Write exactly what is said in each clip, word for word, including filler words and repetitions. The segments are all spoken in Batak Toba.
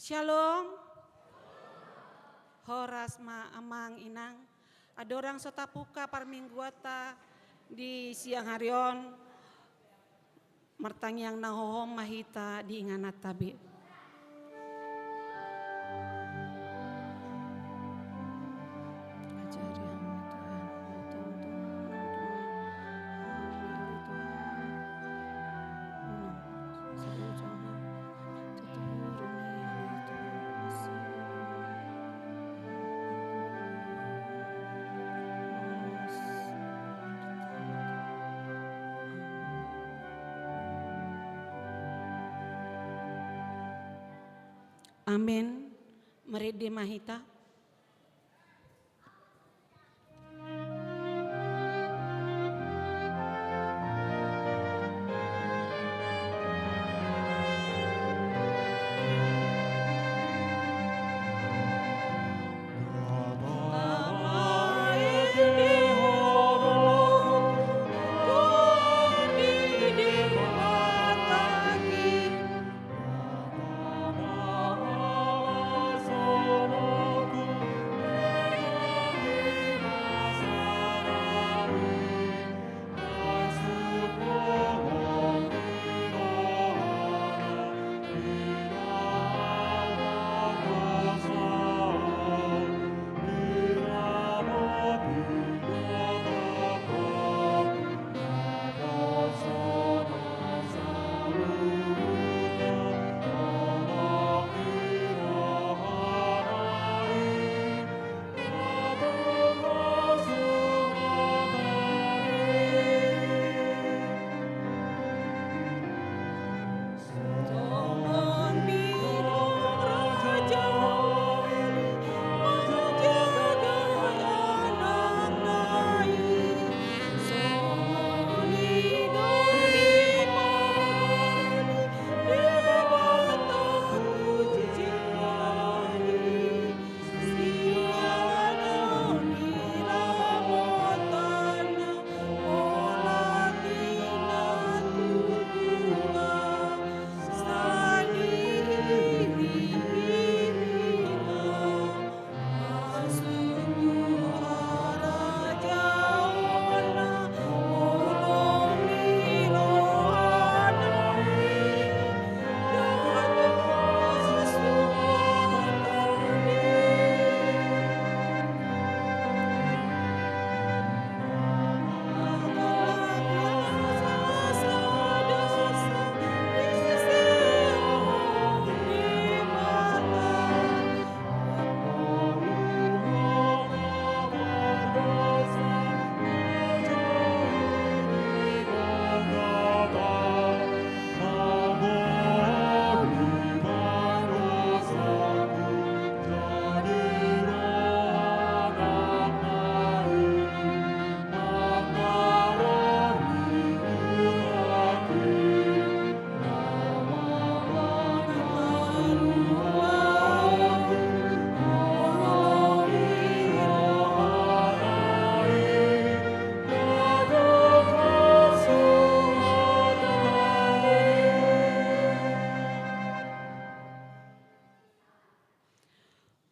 Shalom. Horas ma amang inang. Andorang so tapungka parmingguanta di siang hari on, martangiang na hohom ma hita di ingananta be. Ajari hami Tuhan, tongtong hami Tuhan, hami Tuhan. Amen. Marende ma hita.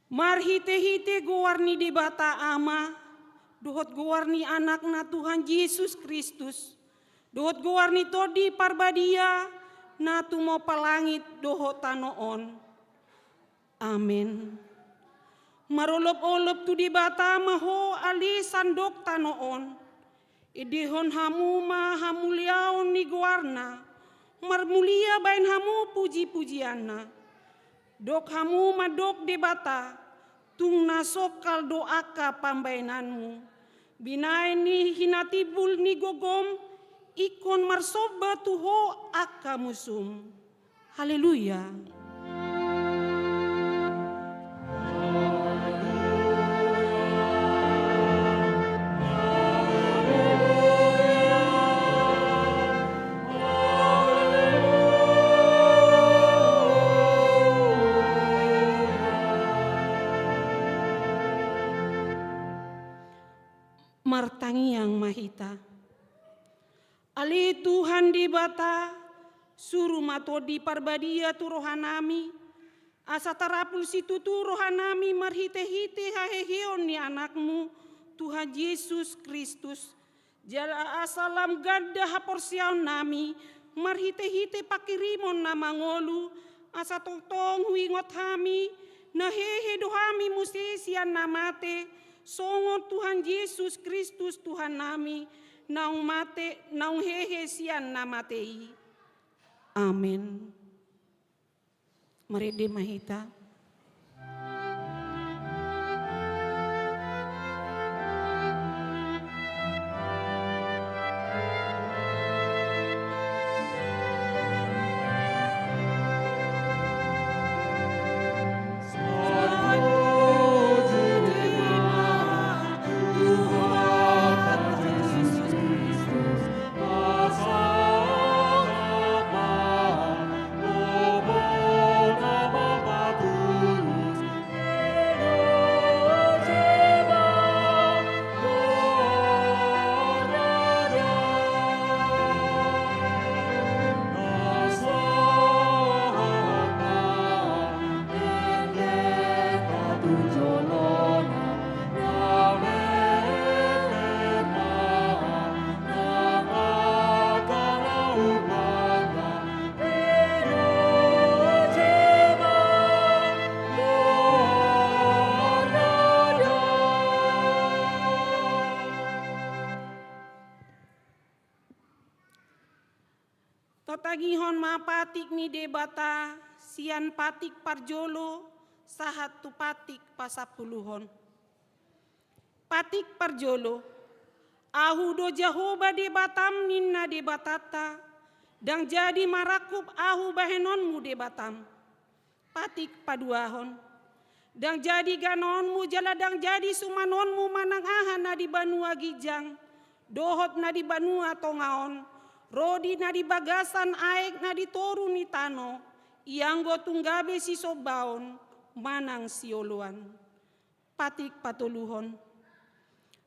Marhitehite goar ni Debata Ama, dohot goar ni Anakna Tuhan Jesus Kristus, dohot goar ni Tondi Parbadia, na tumompa langit dohot tano on. Amen. Marolopolop tu Debata ma ho ale sandok tano on. Endehon hamu ma hamuliaon ni goarna, marmulia baen hamu pujipujianna. Dok hamu mandok Debata, tung na songkal do angka pambaenanmu. Binaen ni hinatimbul ni gogom, ingkon marsomba tu ho angka musum. Haleluya. Martangiang ma hita. Ale Tuhan Debata, suru ma Tondi Parbadia tu rohanami, Asa tarapul situtu rohanami marhite-hite haheheon ni Anakmu, Tuhan Jesus Kristus, jala asa lam ganda haporseaonnami marhite-hite panghirimon na mangolu, asa tongtong huingot hami, na hehe do hami muse sian na mate, songon Tuhan Jesus Kristus Tuhannami, naung mate, naung hehe sian na mate i. Amen. Marende ma hita. Tatangihon ma patik ni Debata sian patik parjolo sahat tu patik pasampuluhon. Patik parjolo, Ahu do Jahowa Debatam, ninna Debatanta, ndang jadi marangkup Ahu bahenonmu Debatam. Patik paduahon, ndang jadi ganaonmu jala ndang jadi sumanonmu manang aha na di banua ginjang, dohot na di banua tonga on, ro di na di bagasan aek na di toru ni tano, ianggo tung gabe sisombaon manang sioloan. Patik patoluhon,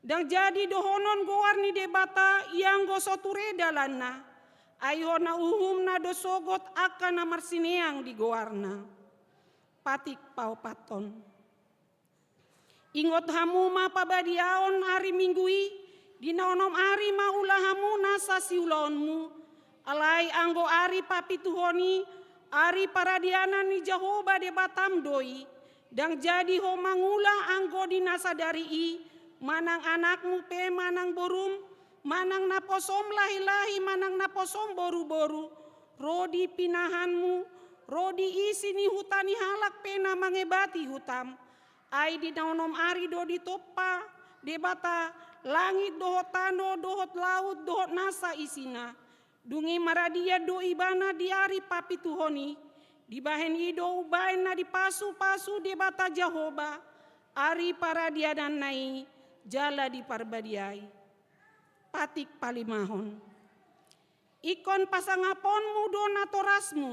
ndang jadi dohonon goar ni Debata ianggo so ture dalanna, ai hona uhumna do sogot angka na marsineang di goarna. Patik paopathon, ingot hamu ma pabadiaon ari Minggu i, di na onom ari ma ula hamu nasa siulaonmu, alai anggo ari papituhon i, ari paradianan ni Jahowa Debatam do i, ndang jadi ho mangula anggo di na sadari i, manang anakmu pe manang borum, manang naposom lahi-lahi manang naposom boru-boru, ro di pinahanmu, ro di isi ni huta ni halak pe na mangebati hutam. Ai di na onom ari do ditompa Debata langit dohot tano dohot laut dohot nasa isina. Dung i maradian do ibana di ari papituhon i. Dibahen i do umbahen na dipasu-pasu Debata Jahowa ari paradiananna i jala diparbadiai. Patik palimahon, ingkon pasangaponmu do natorasmu,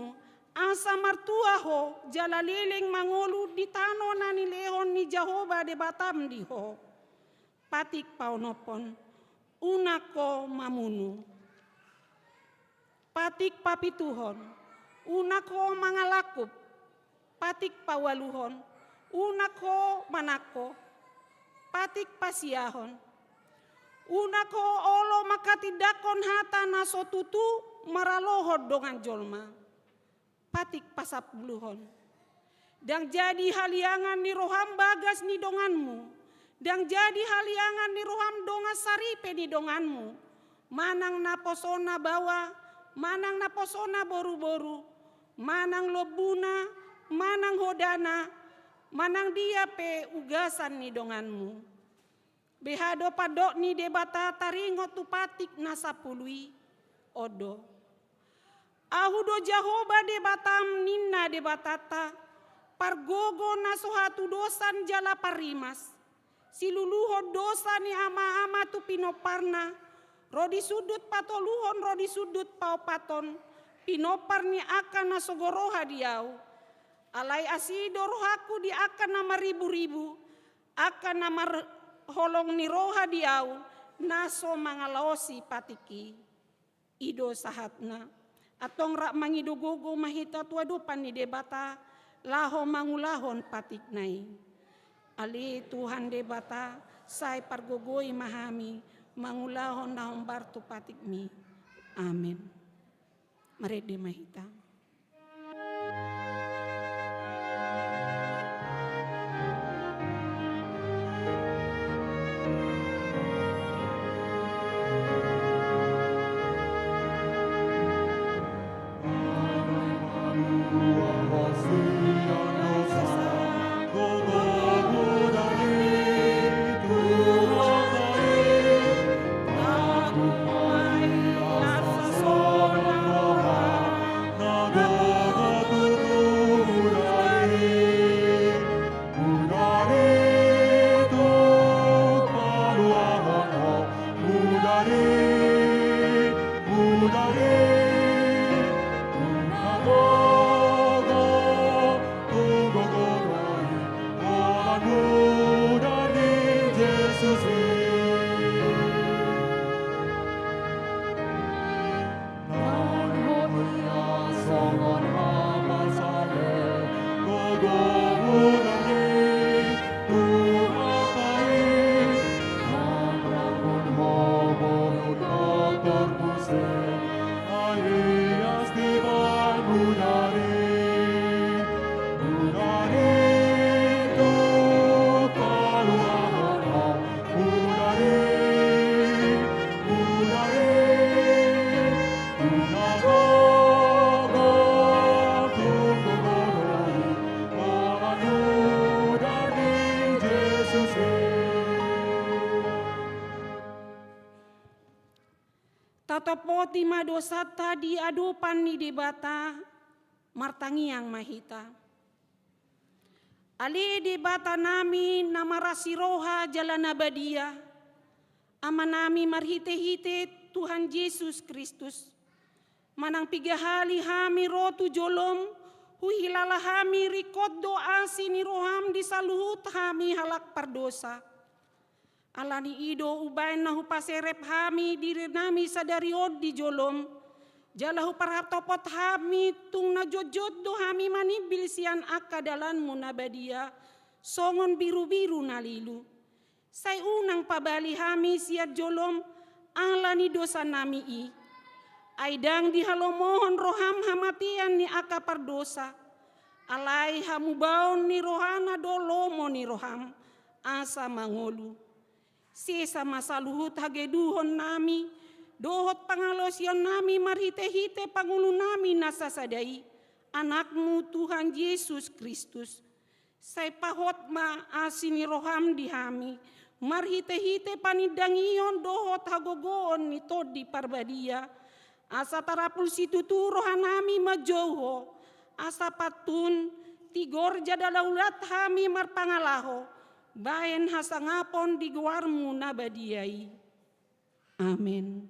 asa martua ho jala leleng mangolu di tano na nilehon ni Jahowa Debatam di ho. Patik paonomhon, unang ho mamunu. Patik papituhon, unang ho mangalangkup. Patik paualuhon, unang ho manangko. Patik pasiahon, unang ho olo manghatindanghon hata na so tutu maralohon dongan jolma. Patik pasampuluhon, ndang jadi haliangan ni roham bagas ni donganmu, ndang jadi haliangan ni roham dongan saripe ni donganmu, manang naposona baoa, manang naposona boru-boru, manang lombuna, manang hodana, manang dia pe ugasan ni donganmu. Beha do pandok ni Debata taringot tu patik na sampulu i? On do. Ahu do Jahowa Debatam, ninna Debatanta, pargogo na so hatudosan jala parrimas. Siluluhon dosa ni ama-ama tu pinomparna, ro di sundut patoluhon ro di sundut paopathon, pinompar ni angka na sogo roha di Ahu. Alai asi do rohangku di angka na marribu-ribu, angka na marholong ni roha di Ahu, na so mangalaosi patik i. I do sahatna. Antong rap mangido gogo ma hita tu adopan ni Debata, laho mangulahon patikna i. Ale Tuhan Debata, sai pargogoi ma hami mangulahon na hombar tu patikmi. Amen. Marende ma hita. Tatopoti ma dosanta di adopan ni Debata, martangiang ma hita. Ale Debatanami na marasi roha jala na badia, Amanami marhitehite Tuhan Jesus Kristus, manang piga hali hami ro tu jolom, huhilala hami ringkot do asi ni roham di saluhut hami halak pardosa. Alani i do umbaen na hupaserep hami dirinami sadari on di jolom, jala huparhatopot hami tung na jotjot do hami manimbil sian angka dalanmu na badia, songon birubiru na lilu. Sai unang pabali hami sian jolom ala ni dosanami i. Ai ndang dihalomohon roham hamatean ni angka pardosa. Alai hamubaon ni rohana do lomo ni roham, asa mangolu. Sesa ma saluhut hagedukonnami, dohot pangalaosionnami marhitehite pangolunami na sasada i, Anakmu Tuhan Jesus Kristus. Sai pahot ma asi ni roham di hami, marhitehite panindangion dohot hagogoon ni Tondi Parbadia, asa tarapul situtu rohanami manjou ho, asa pantun, tigor jala daulat hami marpangalaho, baen hasangapon di goarmu na badia i. Amen.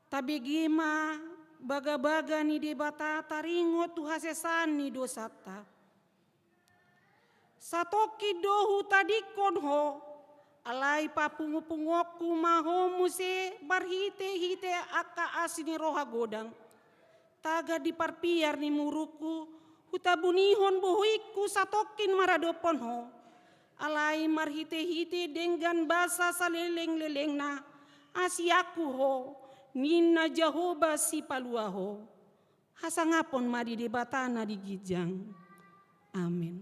Tabege ma bagabaga ni Debata taringot tu hasesaan ni dosanta. Satongkin do hutadingkon ho, alai papungupunguonku ma ho muse marhitehite angka asi ni roha godang. Tagan di parpiar ni murukku, hutabunihon bohingku satongkin maradophon ho. Alai marhitehite denggan basa salelenglelengna, asianku ho, ninna Jahowa Sipalua ho. Hasangapon ma di Debata na di ginjang. Amen.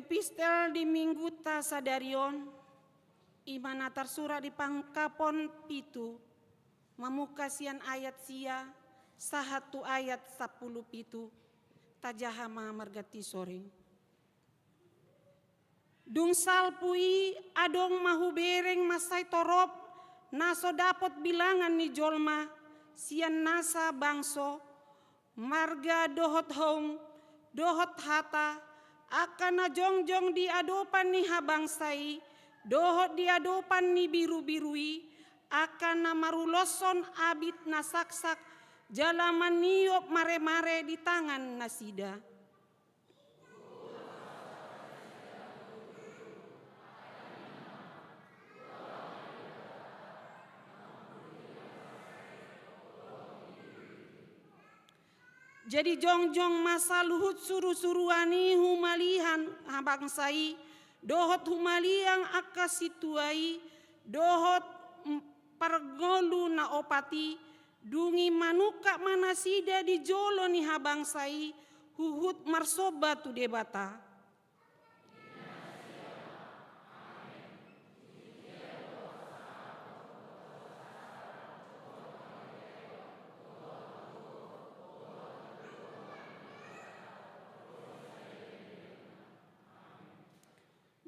Epistel di mingguta sadari on, i ma na tarsurat di Pangkapon pitu, mamungka sian ayat sia sahat tu ayat sampulu pitu. Tajaha ma marganti soring. Dung salpu i adong ma hubereng mansai torop na so dapot bilangan ni jolma, sian nasa bangso, marga dohot houm, dohot hata, angka na jongjong di adopan ni habangsa i, dohot di adopan ni birubiru i, angka na maruloshon abit na saksak, jala maniop maremare di tangan nasida. Jadi jongjong ma saluhut surusuruan i humaliang habangsa i, dohot humaliang angka sintua i, dohot, mm, parngolu na opat i, dung i manungkap ma nasida di jolo ni habangsa i, huhut marsomba tu Debata.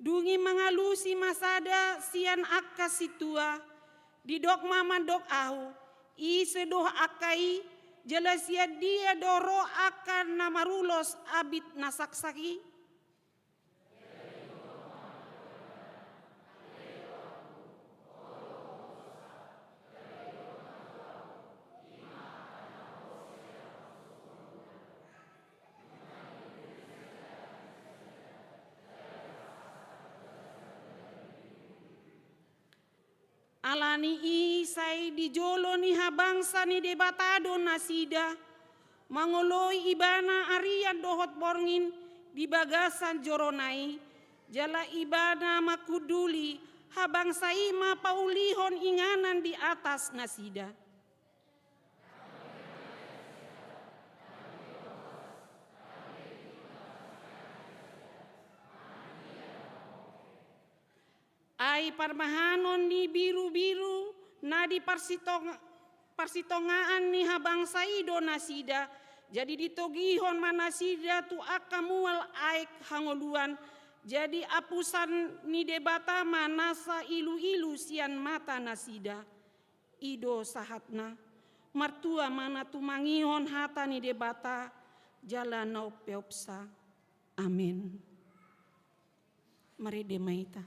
Dung i mangalusi ma sada sian angka sintua, didok ma mandok ahu, ise do angka i, jala sian dia do ro angka na marulos abit na saksak i? Ala ni i sai di jolo ni habangsa ni Debata do nasida, mangoloi Ibana arian dohot borngin di bagasan jorona i, jala Ibana mangkunduli, habangsa i ma paulihon inganan di atas nasida. Ai parmahanon ni birubiru na di parsitong-, parsitongaan ni habangsa i do nasida, jadi ditogihon ma nasida tu angka mual aek hangoluan, jadi apusan ni Debata ma nasa iluilu sian mata nasida. I do sahatna. Martua ma na tumangihon hata ni Debata, jala na umpeopsa. Amen. Marende ma hita.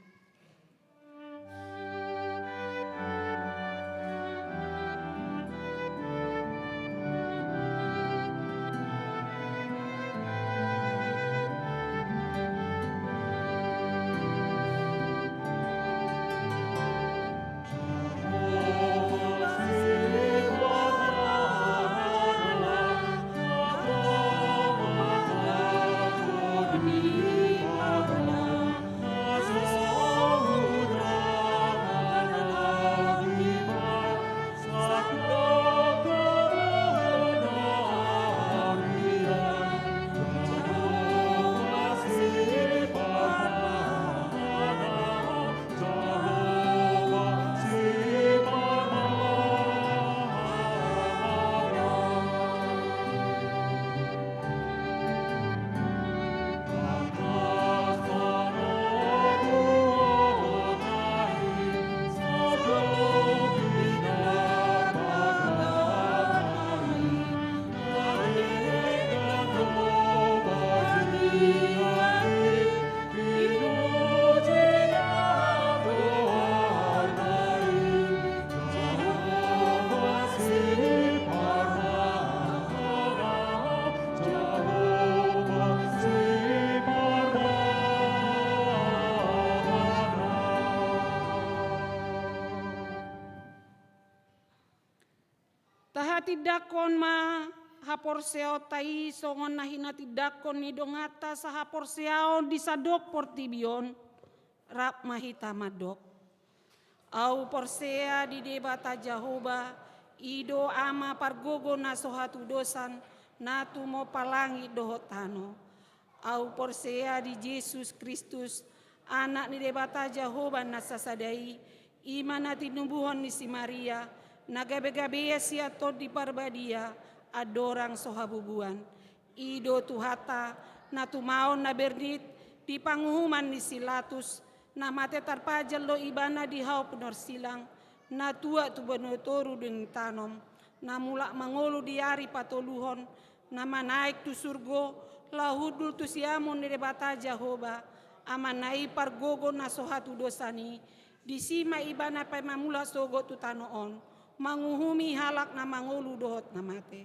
Tahatindangkon ma haporseaonta i songon na hinatindangkon ni donganta sahaporseaon di sandok portibi on, rap ma hita mandok. Ahu porsea di Debata Jahowa, i do Ama pargogo na so hatudosan, na tumompa langit dohot tano. Ahu porsea di Jesus Kristus, Anak ni Debata Jahowa na sasada i, i ma na tinubuhon ni si Maria, na gabe-gabean sian Tondi Parbadia, andorang so habubuan. I do Tuhanta, na tumaon na bernit di panguhuman ni si Latus, na mate tarpajal do ibana di hau pinorsilang, na tuat tu banua toru dung tanom, na mulak mangolu di ari patoluhon, na manaek tu surgo, laho hundul tu siamun ni Debata Jahowa, Amana i pargogo na so hatudosan i, disi ma ibana paima mulak sogot tu tano on, manguhumi halak na mangolu dohot na mate.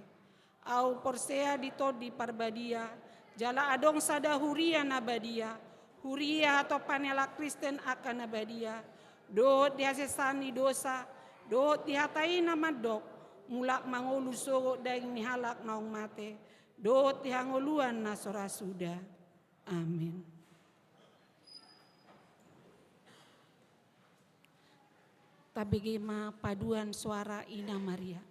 Ahu porsea di Tondi Parbadia, jala adong sada huria na badia, huria hatopan ni halak Kristen angka na badia, dohot di hasesaan ni dosa, dohot di hata i na mandok, mulak mangolu sogot daging ni halak naung mate, dohot di hangoluan na so ra suda. Amin. Tabege ma paduan soara Ina Maria.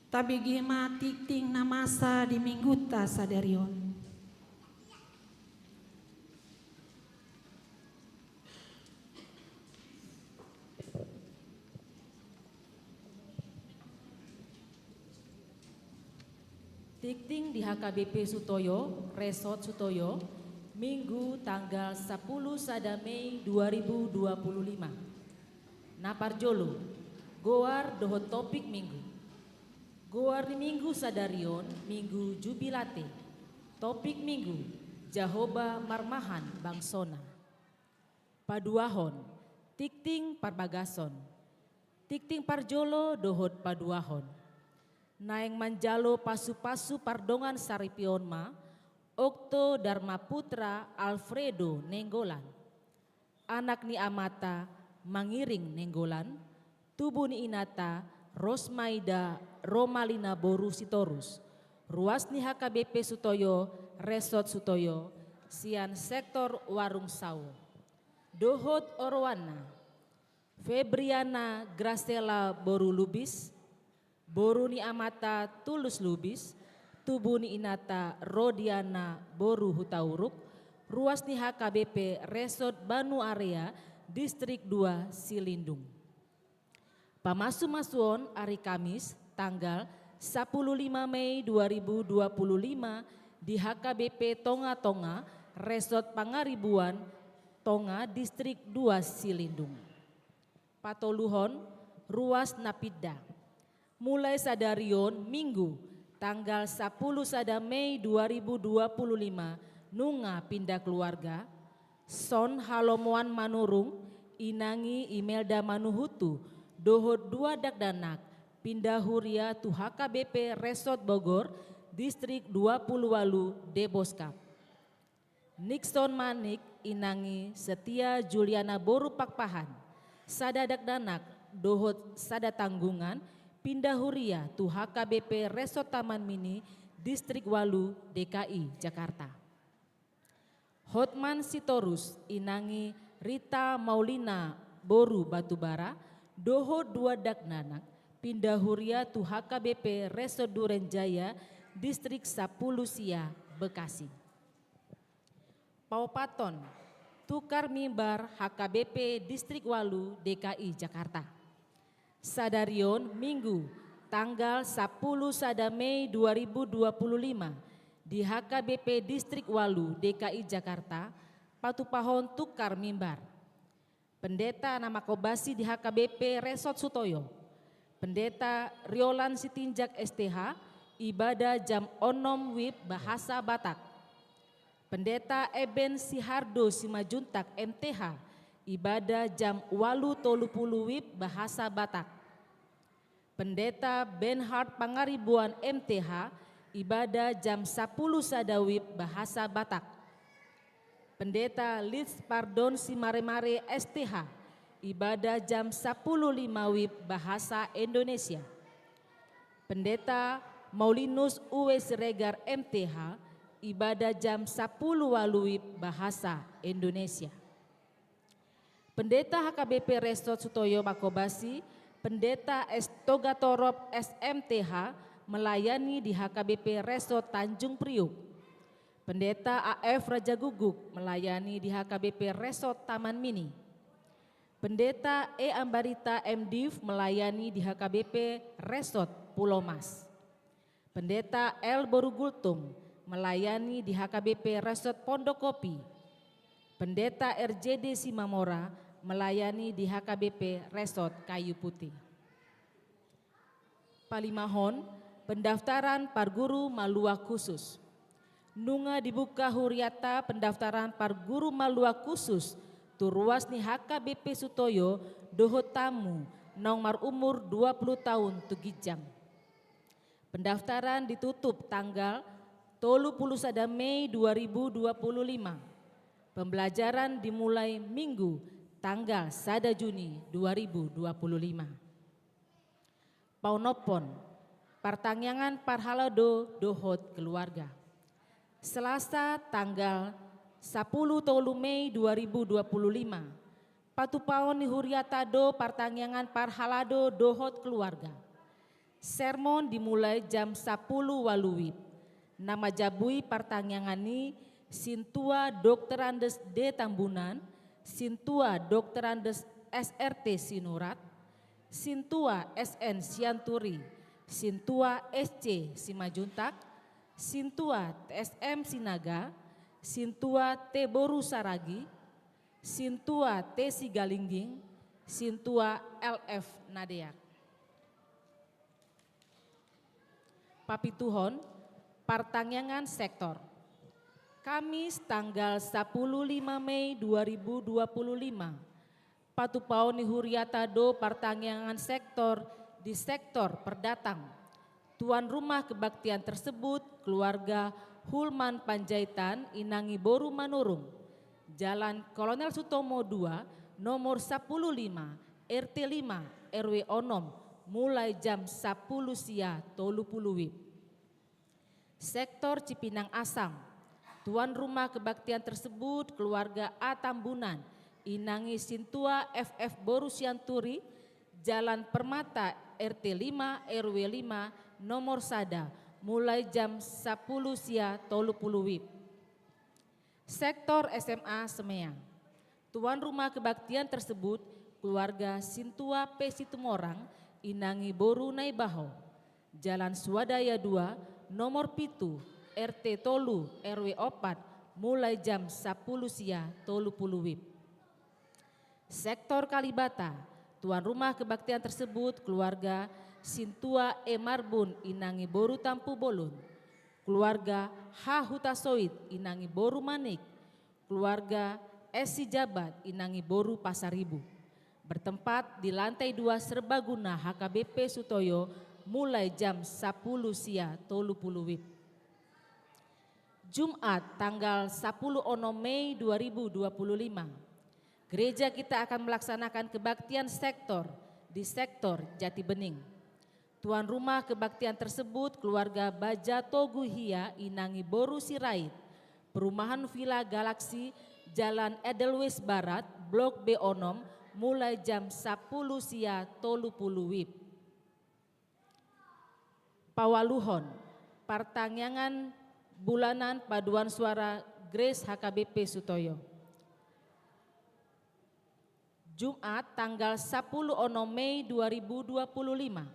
Tabege ma tingting na masa di Minggunta sadari on. Tingting di H K B P Sutoyo, Resort Sutoyo, Minggu tanggal sapuluh sada Mei dua ribu dua puluh lima. Na parjolo, goar dohot topik Minggu. Goar ni Minggu sadari on, Minggu Jubilate. Topik Minggu, Jahowa marmahan bangsoNa. Paduahon, tingting parbagason. Tingting parjolo dohot paduahon. Naeng manjalo pasupasu pardongan saripeon ma, Okto Darmaputra Alfredo Nainggolan. Anak ni amanta Mangiring Nainggolan, tubu ni inanta Rosmaida Romalina boru Sitorus, ruas ni H K B P Sutoyo, Resort Sutoyo, sian sektor Warung Sawo. Dohot oroanna, Febriana Gracela boru Lubis, boru ni amanta Tulus Lubis, tubu ni inanta Rodiana boru Hutauruk, ruas ni H K B P Resort Banu Area, Distrik dua Silindung. Pamasumasuon ari Kamis tanggal sapuluh lima Mei dua ribu dua puluh lima di H K B P Tongatonga, Resort Pangaribuan Tonga, Distrik dua Silindung. Patoluhon, ruas na pinda. Mulai sadari on Minggu tanggal sapuluh sada Mei dua ribu dua puluh lima nunga pinda keluarga, Son Halomoan Manurung, inang i Imelda Manuhutu, dohot dua dakdanak, pinda huria tu H K B P Resort Bogor, Distrik dua puluh walu Deboskap. Nixon Manik, inang i Setia Juliana boru Pakpahan, sada dakdanak dohot sada tanggungan, pinda huria tu H K B P Resort Taman Mini, Distrik walu D K I Jakarta. Hotman Sitorus, inang i Rita Maulina boru Batubara, dohot dua dakdanak, pinda huria tu H K B P Resort Duren Jaya, Distrik sapuluh sia Bekasi. Paopathon, tukar mimbar H K B P Distrik walu D K I Jakarta. Sadari on Minggu tanggal sapuluh sada Mei dua ribu dua puluh lima di H K B P Distrik walu D K I Jakarta, patupahon tukar mimbar. Pendeta na mangkombasi di H K B P Resort Sutoyo, Pendeta Riolan Sitinjak S T H, ibada jam onom wib bahasa Batak. Pendeta Eben Sihardo Simajuntak M T H, ibada jam walu tolu pulu wib bahasa Batak. Pendeta Bernhard Pangaribuan M T H, ibada jam sapuluh sada wib bahasa Batak. Pendeta Lits Pardon Simaremare S T H, ibada jam sapuluh lima wib bahasa Indonesia. Pendeta Maulinus Uwe Siregar M T H, ibada jam sapuluh walu wib bahasa Indonesia. Pendeta H K B P Resort Sutoyo mangkombasi, Pendeta S Togatorop S M T H, melayani di H K B P Resort Tanjung Priuk. Pendeta A F Rajaguguk melayani di H K B P Resort Taman Mini. Pendeta E Ambarita M Div melayani di H K B P Resort Pulau Mas. Pendeta L Boru Gultom melayani di H K B P Resort Pondok Kopi. Pendeta R J D Simamora melayani di H K B P Resort Kayu Putih. Palimahon, pendaftaran parguru malua khusus. Nunga dibuka hurianta pendaftaran parguru malua khusus tu ruas ni H K B P Sutoyo dohot tamu naung marumur dua puluh taon tu ginjang. Pendaftaran ditutup tanggal tolu pulu sada Mei dua ribu dua pulu lima. Pembelajaran dimulai Minggu tanggal sada Juni dua ribu dua pulu lima. Paonomhon, partangiangan parhalado dohot keluarga. Selasa tanggal sapuluh tolu Mei dua ribu dua pulu lima. Patupaon ni hurianta do partangiangan parhalado dohot keluarga. Sermon dimulai jam sapuluh walu wib. Na manjabui partangiangan i Sintua Doktor Andes D Tambunan, Sintua Doktor Andes S R T Sinurat, Sintua S N Sianturi, Sintua S C Simajuntak, Sintua T S M Sinaga, Sintua T Boru Saragi, Sintua T Sigalingging, Sintua L F Nadeak. Papituhon, partangiangan sektor. Kamis tanggal sapuluh lima Mei dua ribu dua puluh lima, patupaon ni huriata do partangiangan sektor di sektor Perdatang. Tuan rumah kebaktian tersebut keluarga Hulman Panjaitan, inang i boru Manurung, Jalan Kolonel Sutomo dua, nomor sapuluh lima, R T lima, R W onom, mulai jam sapuluh sia tolu puluh wib. Sektor Cipinang Asam. Tuan rumah kebaktian tersebut keluarga A Tambunan, inang i Sintua F F boru Sianturi, Jalan Permata, R T lima, R W lima, nomor sada, mulai jam sapuluh sia tolu puluh wib. Sektor S M A Semea. Tuan rumah kebaktian tersebut keluarga Sintua P Situmorang, inang i boru Naibaho, Jalan Swadaya dua, nomor pitu, R T tolu, R W opat, mulai jam sapuluh sia tolu puluh wib. Sektor Kalibata. Tuan rumah kebaktian tersebut keluarga Sintua E Marbun, inang i boru Tampubolon, keluarga H Hutasoit, inang i boru Manik, keluarga S Sijabat, inang i boru Pasaribu. Bertempat di lantai dua Serbaguna H K B P Sutoyo, mulai jam sapuluh sia tolu puluh wib. Jumat tanggal sapuluh onom Mei dua ribu dua puluh lima. Gereja kita akan melaksanakan kebaktian sektor di sektor Jatibening. Tuan rumah kebaktian tersebut keluarga Baja Togu Hia, inang i boru Sirait, Perumahan Villa Galaxy, Jalan Edelweiss Barat, Blok B onom, mulai jam sapuluh sia tolu puluh wib. Paualuhon, partangiangan bulanan paduan suara Grace H K B P Sutoyo. Jumat tanggal sapuluh onom Mei dua ribu dua puluh lima.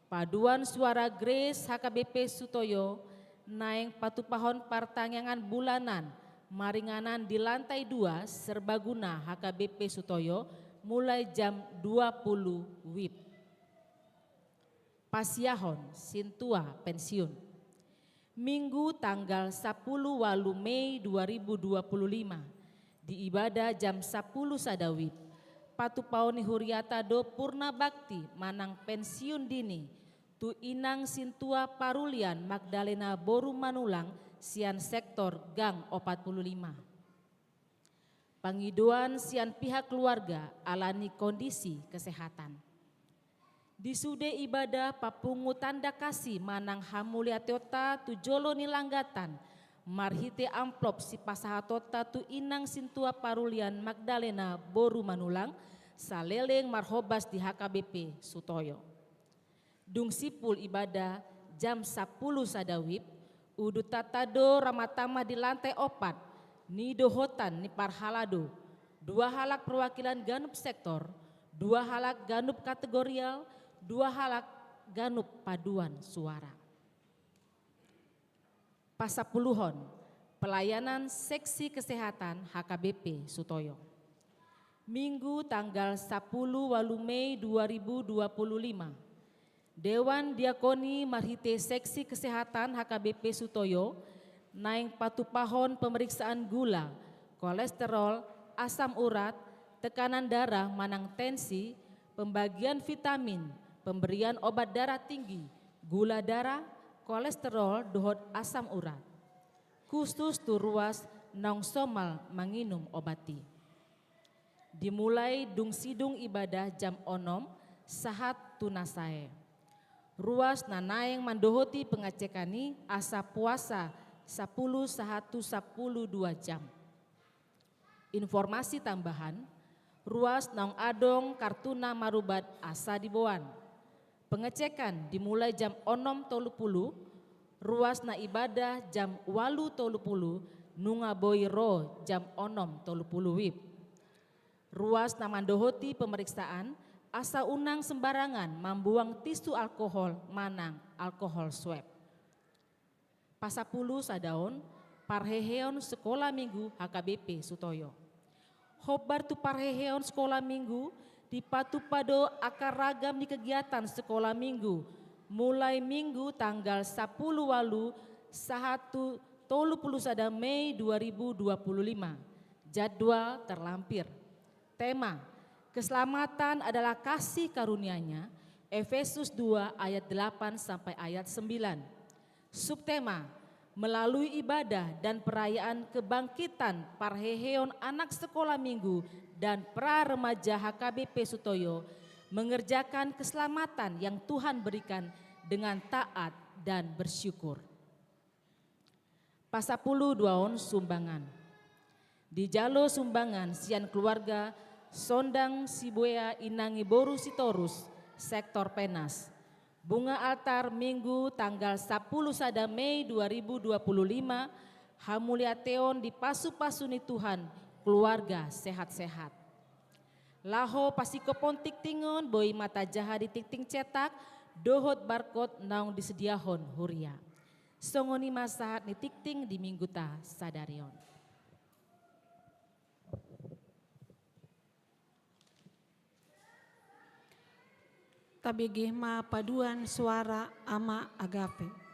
Paduan suara Grace H K B P Sutoyo naeng patupahon partangiangan bulanan maringanan di lantai dua Serbaguna H K B P Sutoyo mulai jam dua puluh wib. Pasiahon sintua pensiun. Minggu tanggal sapuluh ualu Mei dua ribu dua puluh lima, di ibadah jam sapuluh sada wib, patupaon ni huriata do purna bakti manang pensiun dini tu inang sintua Parulian Magdalena boru Manulang sian sektor Gang opat puluh lima. Pangidoan sian pihak keluarga ala ni kondisi kesehatan. Di sude ibadah papungu tanda kasih manang hamuliateonta tu jolo ni langgatan, marhite amplop sipasahatonta tu inang sintua Parulian Magdalena boru Manulang, saleleng marhobas di H K B P Sutoyo. Dung simpul ibadah jam sapuluh sada wib, uduttanta do ramah tamah di lantai opat, nidohotan ni parhalado, dua halak perwakilan ganup sektor, dua halak ganup kategorial, dua halak ganup paduan suara. Pasapuluhon, pelayanan seksi kesehatan H K B P Sutoyo. Minggu tanggal sapuluh ualu Mei dua ribu dua puluh lima. Dewan Diakoni marhite seksi kesehatan H K B P Sutoyo naeng patupahon pemeriksaan gula, kolesterol, asam urat, tekanan darah manang tensi, pembagian vitamin, pemberian obat darah tinggi, gula darah, kolesterol dohot asam urat. Khusus tu ruas naung somal manginum obat i. Dimulai dung sidung ibadah jam onom sahat tu na sae. Ruas na naeng mandohoti pengecekan i asa puasa sapuluh sahat tu sapuluh dua jam. Informasi tambahan, ruas naung adong kartuna marubat asa diboan. Pengecekan dimulai jam onom tolu pulu, ruas na ibadah jam ualu tolu pulu, nunga boi ro jam onom tolu pulu wib. Ruas na mandohoti pemeriksaan asa unang sembarangan mambuang tisu alkohol manang alkohol swab. Pasapulu sada on, parheheon Sekolah Minggu H K B P Sutoyo. Hombar tu parheheon Sekolah Minggu, dipatupa do angka ragam ni kegiatan Sekolah Minggu, mulai Minggu tanggal sapulu ualu sahat tu tolu pulu sada Mei dua ribu dua pulu lima. Jadwal terlampir. Tema, keselamatan adalah kasih karunia-Nya, Efesus dua ayat delapan sampai ayat sembilan. Subtema, melalui ibadah dan perayaan kebangkitan parheheon anak sekolah minggu dan pra remaja H K B P Sutoyo mengerjakan keselamatan yang Tuhan berikan dengan taat dan bersyukur. Pasapulu dua on sumbangan. Dijalo sumbangan sian keluarga Sondang Sibuea Inangi Boru Sitorus, sektor Penas. Bunga altar Minggu tanggal sapulu sada Mei dua ribu dua pulu lima, hamuliateon di pasu-pasu ni Tuhan, keluarga sehat-sehat. Laho pasingkophon tingting on boi ma tajaha di tingting cetak, dohot barkod naung disediahon huria. Songon i ma sahat ni tingting di Mingguta sadari on. Tabege ma paduan suara Ama Agape.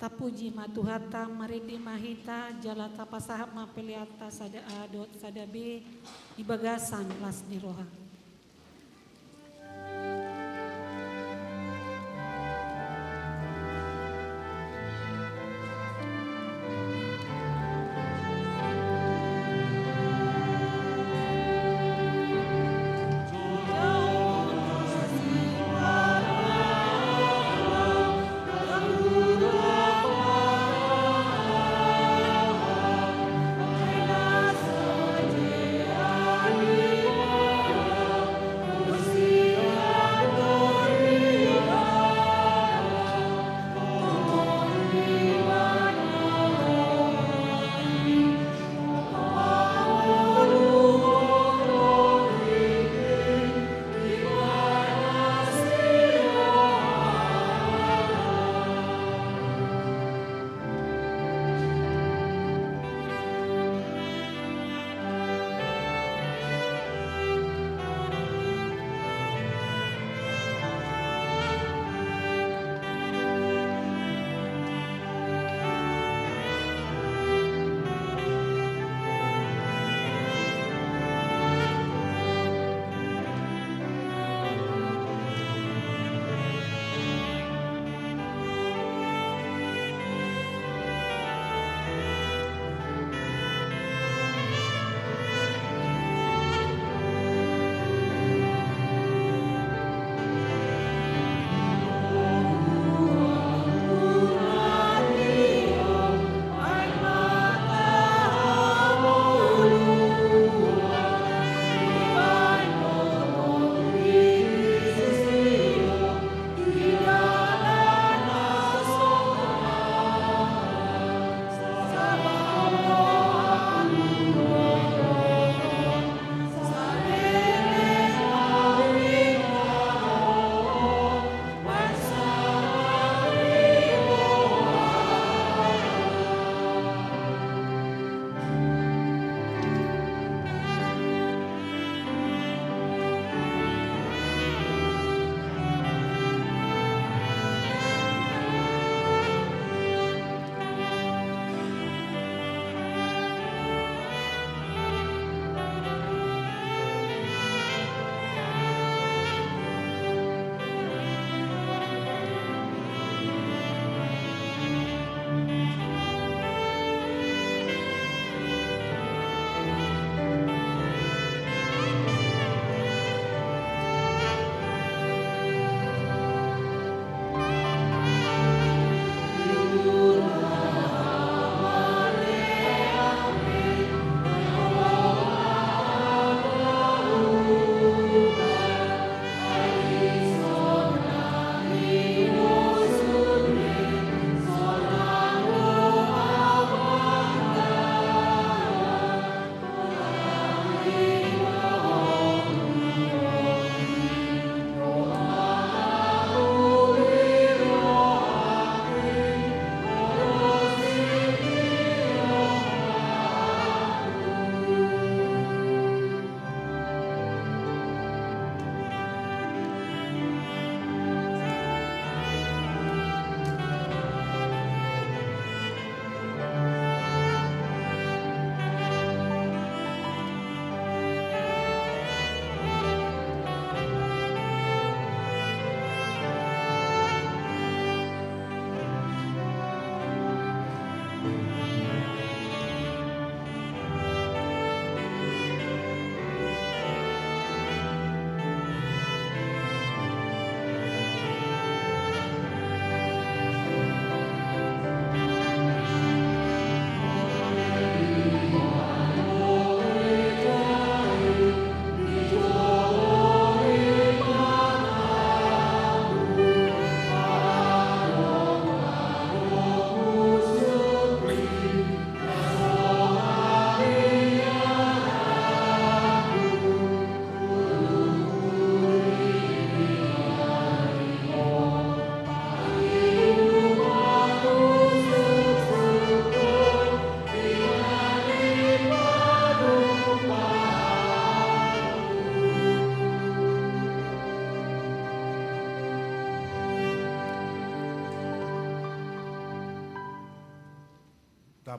Tapuji ma Tuhanta, marende ma hita, jala tapasahat ma peleanta sada A dohot sada B di bagasan las ni roha.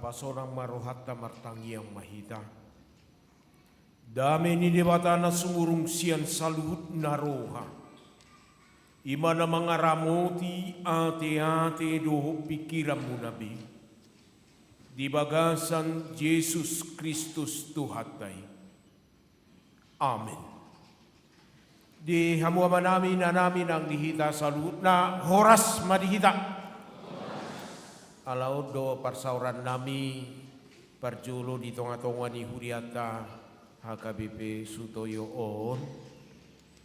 Pasonang ma rohanta, martangiang ma hita. Dame ni Debata na sumurung sian saluhutna roha, i ma na mangaramoti ateate dohot pingkiranmuna be, di bagasan Jesus Kristus Tuhanta i. Amen. Di hamu amanami, inanami nang di hita saluhutna, horas ma di hita. Ala on do parsaorannami parjolo di tongatonga ni hurianta H K B P Sutoyo on.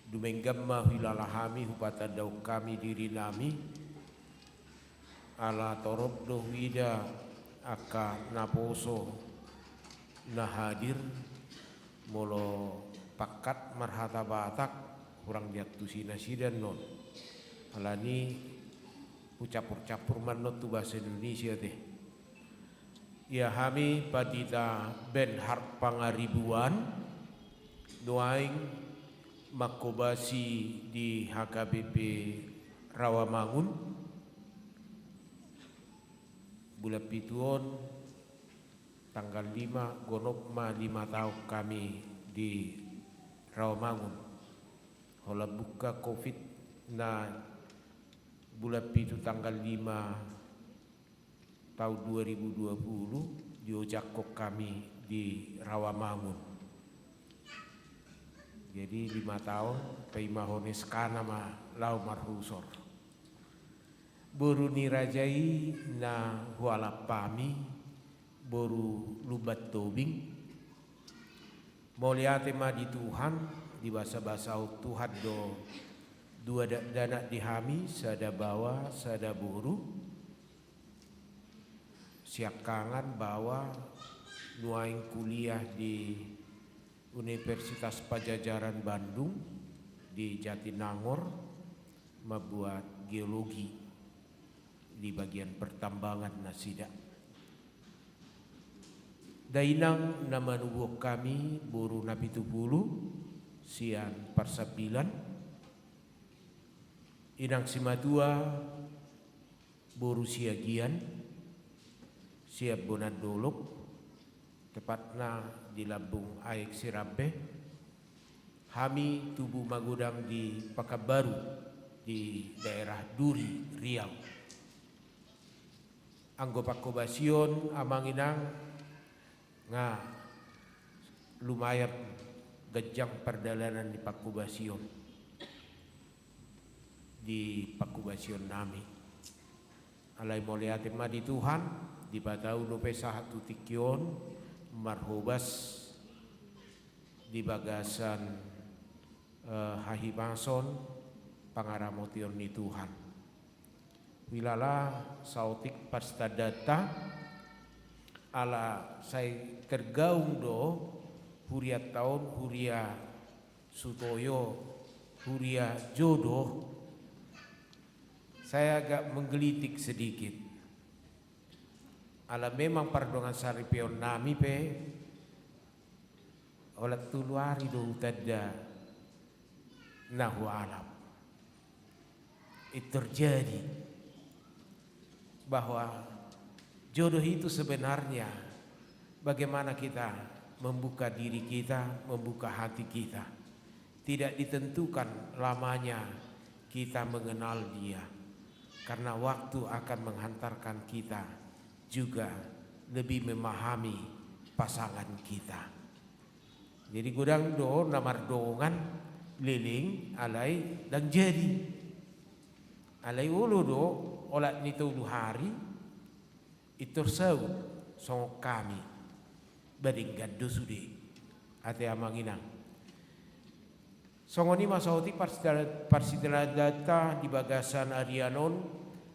Dumenggan ma huilala hami, hupatandahon hami dirinami. Ala torop do huida angka naposo na hadir, molo pangkat marhata Batak, hurang diantusi nasida annon. Alani i hucampurcampur ma annon tu bahasa Indonesia te. Ia hami Pandita Benhart Pangaribuan, nuaeng manghobasi di H K B P Rawamangun. Bulan pitu on, tanggal lima, gonop ma lima taon hami di Rawamangun. Holan buka covid na bulan pitu tanggal lima taon dua ribu dua puluh, diojakhon hami di Rawamangun. Jadi lima taon, paimahon S K na ma laho marhusor. Boru ni raja i na hualap hami, boru Lumban Tobing. Mauliate ma di Tuhan, dibasabasahon Tuhan do dua dakdanak di hami, sada baoa, sada boru. Siangkangan baoa nuaeng kuliah di Universitas Pajajaran Bandung di Jatinangor, mambuat geologi di bagian pertambangan nasida. Dainang na manubuhon hami, boru Napitupulu sian Parsambilan. Inang simatua, boru Siagian sian Bonan Dolok, tepatna di Lambung Aek Sirambe. Hami tubu magodang di Pakanbaru, di daerah Duri, Riau. Anggo panghobasion, amang inang, nga lumayan ganjang pardalanan ni panghobasion di panghobasion nami. Alai mauliate ma di Tuhan, dipatau dope sahat tu tingki on marhobas di bagasan, eh, hahipason pangaramotion ni Tuhan. Huilala saotik parsitandanta, ala sai tergaung do hurianta on, huria Sutoyo, huria jodoh. Saya agak menggelitik sedikit. Ala memang pardongansaripeon nami pe, holan tolu ari do hutanda na hualap. Itu terjadi bahwa jodoh itu sebenarnya bagaimana kita membuka diri kita, membuka hati kita. Tidak ditentukan lamanya kita mengenal dia, karena waktu akan menghantarkan kita juga lebih memahami pasangan kita. Jadi godang do na mardongan leleng alai ndang jadi. Alai olo do, olat ni tolu hari, pintor saut songon hami. Ba denggan do sude. Ate amang inang. Songon i ma saotik parsitandanta di bagasan arian on,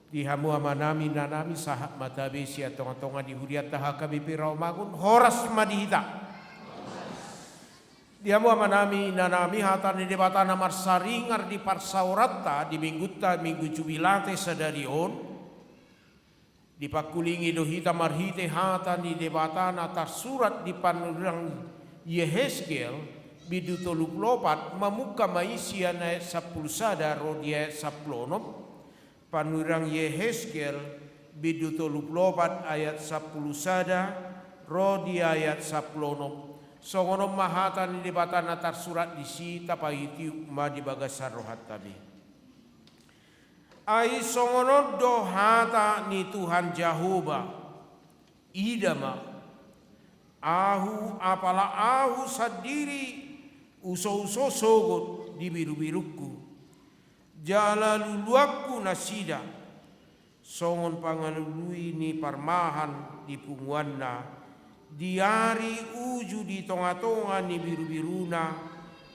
di hamu amanami inanami sahat ma tabe sian tongatonga ni hurianta H K B P Rawamangun, horas ma di hita. Di hamu amanami inanami, hata ni Debata na marsaringar di parsaoranta di minggunta, minggu Jubilate sadari on, dipangkulingi do hita marhite hata ni Debata na tarsurat di panurirang Yeheskel, bindu tolu pulu opat, mamungka ma i sian ayat sampulu sada ro di ayat sampulu onom. Panurirang Yeheskel, Bindu tolu pulu opat ayat sampulu sada ro di ayat sampulu onom. Songon on ma hata ni Debata na tarsurat disi, tapaihut-ihut ma di bagasan rohanta be. Ai songon on do hata ni Tuhan Jahowa: Ida ma, Ahu, apala Ahu sandiri husouso sogot di birubirungku, jala luluanku nasida songon pangalului ni parmahan di punguanna di ari uju di tongatonga ni birubiruna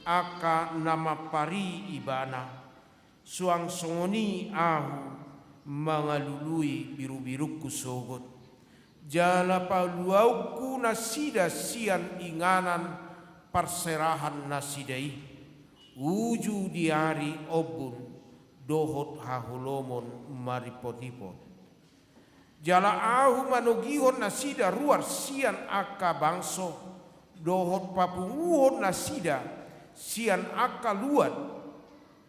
angka na mampari ibana. Suang songon i Ahu mangalului birubirungku sogot, jala paluaonku nasida sian inganan parserahan nasida i, uju di ari ombun dohot haholomon maripotipot. Jala Ahu manogihon nasida ruar sian angka bangso, dohot papunguhon nasida sian angka luat,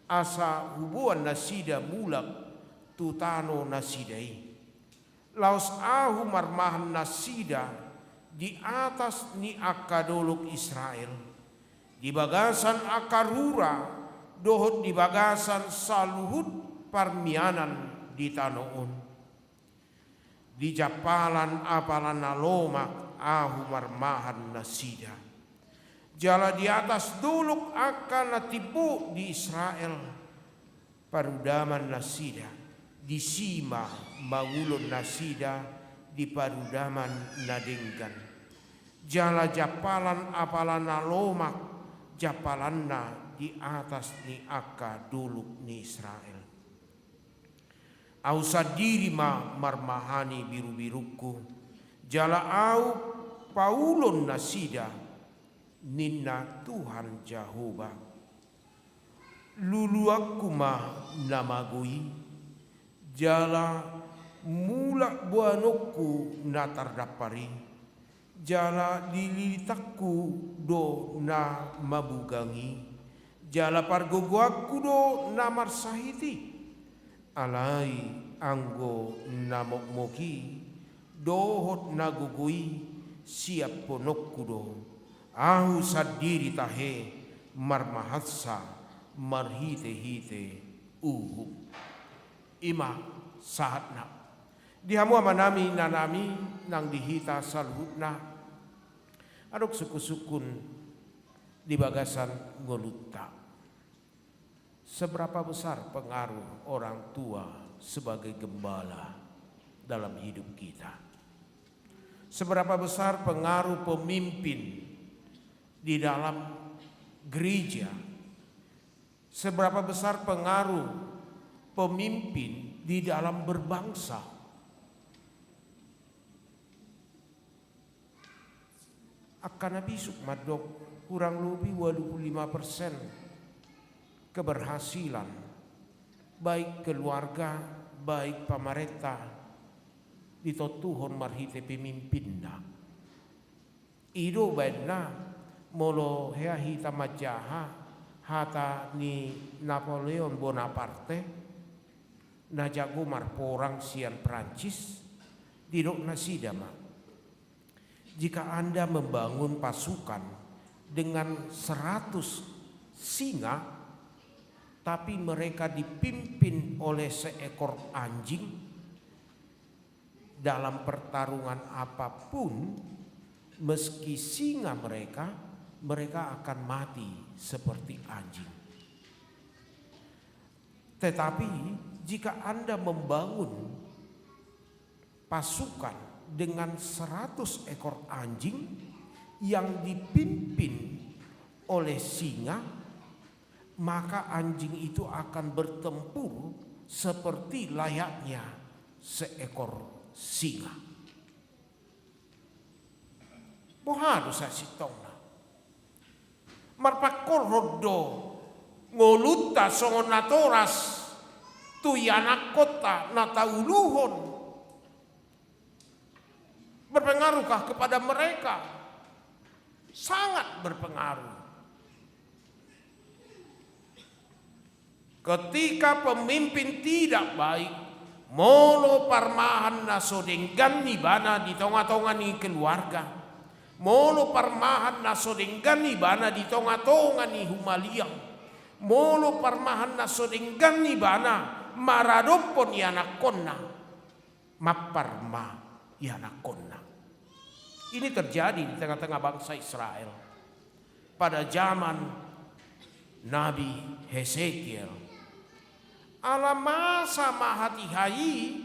asa huboan nasida mulak tu tano nasida i. Laos Ahu marmahan nasida di atas ni angka dolok Israel, di bagasan angka rura, dohot di bagasan saluhut parmianan di tano on. Di jampalan apala na lomak Ahu marmahan nasida, jala di atas dolok angka na timbo di Israel parudaman nasida, disi ma mangulon nasida di parudaman na denggan. Jala jampalan apala na lomak jampalanna di atas ni angka dolok ni Israel. Ahu sandiri ma marmahani birubirungku, jala Ahu paulon nasida, ninna Tuhan Jahowa. Luluanku ma na mago i, jala mulak boanonku na tardampar i, jala lilitanku do na mabugang i, jala pargogoanku do na marsahit i. Alai anggo na mokmok i dohot na gogo i siapkononku do, Ahu sandiri tahe marmahansa marhitehite uhum. I ma sahatna. Di hamu amanami, inanami, nang di hita saluhutna, adong sungkunsungkun di bagasan ngolunta. Seberapa besar pengaruh orang tua sebagai gembala dalam hidup kita? Seberapa besar pengaruh pemimpin di dalam gereja? Seberapa besar pengaruh pemimpin di dalam berbangsa? Angka na bisuk mandok, kurang lobi ualu pulu lima persen keberhasilan, baik keluarga, baik pamarenta, ditontuhon marhite pemimpinna. I do baenna, molo hea hita manjaha hata ni Napoleon Bonaparte, na jago marporang sian Prancis, didok nasida ma: Jika Anda membangun pasukan dengan seratus singa, tapi mereka dipimpin oleh seekor anjing, dalam pertarungan apapun, meski singa mereka, mereka akan mati seperti anjing. Tetapi jika Anda membangun pasukan dengan seratus ekor anjing yang dipimpin oleh singa, maka anjing itu akan bertempur seperti layaknya seekor singa. Boha do sasintongna? Marpangkorhon do ngolunta songon natoras tu ianakkonta na tauluhon? Berpengaruhkah kepada mereka? Sangat berpengaruh. Ketika pemimpin tidak baik, Molo parmahan na so denggan ibana di tonga-tonga ni keluarga, molo parmahan na so denggan ibana di tonga-tonga ni humaliang, molo parmahan na so denggan ibana maradophon ianakkonna, mampar ma ianakkonna. Ini terjadi di tengah-tengah bangsa Israel pada zaman Nabi Hesekiel. Ala masa ma hatiha i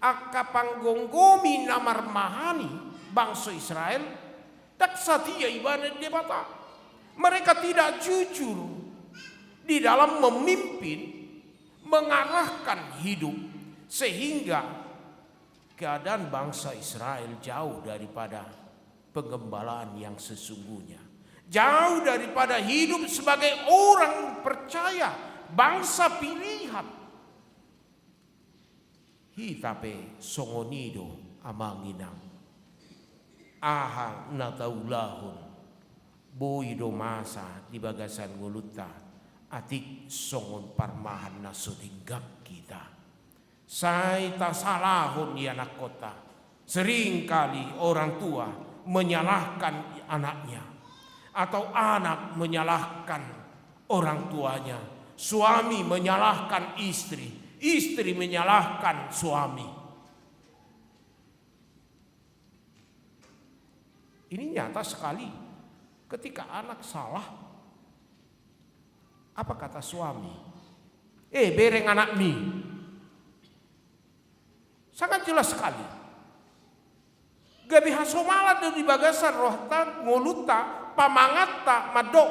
angka panggomgomi na marmahani bangso Israel, ndang satia ibana di Debata. Mereka tidak jujur di dalam memimpin, mengarahkan hidup, sehingga keadaan bangsa Israel jauh daripada penggembalaan yang sesungguhnya. Jauh daripada hidup sebagai orang percaya, bangsa pilihan. Hita pe songon i do, amang inang. Aha na taulahon, boi do masa di bagasan ngolunta, atik songon parmahan na so denggan hita. Sai tasalahon ianakkonta. Seringkali orang tua menyalahkan anaknya, atau anak menyalahkan orang tuanya, suami menyalahkan istri, istri menyalahkan suami. Ini nyata sekali. Ketika anak salah, apa kata suami? "Eh, bereng anakmi." Sangat jelas sekali. Gabe hasomalan do di bagasan rohanta, ngolunta, pamangatta mandok,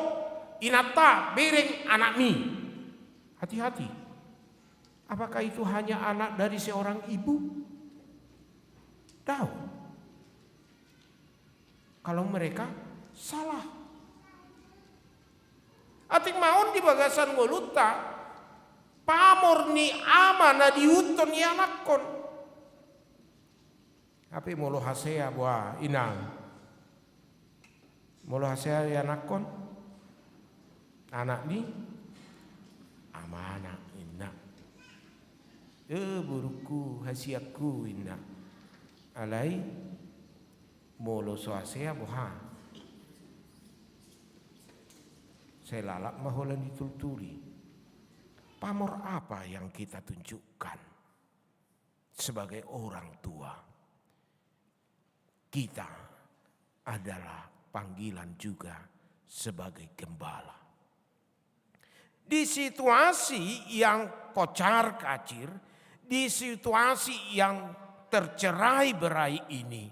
"Inanta, bereng anakmi." Hati-hati. Apakah itu hanya anak dari seorang ibu? Daong. Kalau mereka salah. Atik ma on di bagasan ngolunta, pamor ni ama na diihuthon ianakkon. Hape molo hasea boha, inang? Molo hasea ianakkon? Anak ni amana, inna. "Eh, borungku, hasianku," inna. Alai molo so hasea boha? Sai lalap ma holan ditultuli. Pamor apa yang kita tunjukkan sebagai orang tua? Kita adalah panggilan juga sebagai gembala. Di situasi yang kocar-kacir, di situasi yang tercerai-berai ini,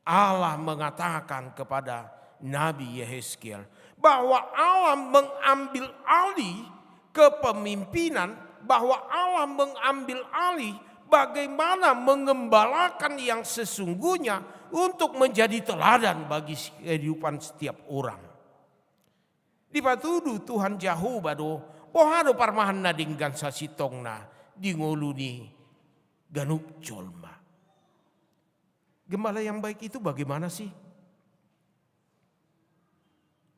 Allah mengatakan kepada Nabi Yehezkiel bahwa Allah mengambil alih kepemimpinan, bahwa Allah mengambil alih bagaimana mengembalakan yang sesungguhnya untuk menjadi teladan bagi kehidupan setiap orang. Dipatudu Tuhan Jahowa do, boha do parmahan na denggan sasintongna di ngolu ni ganup jolma. Gembala yang baik itu bagaimana sih?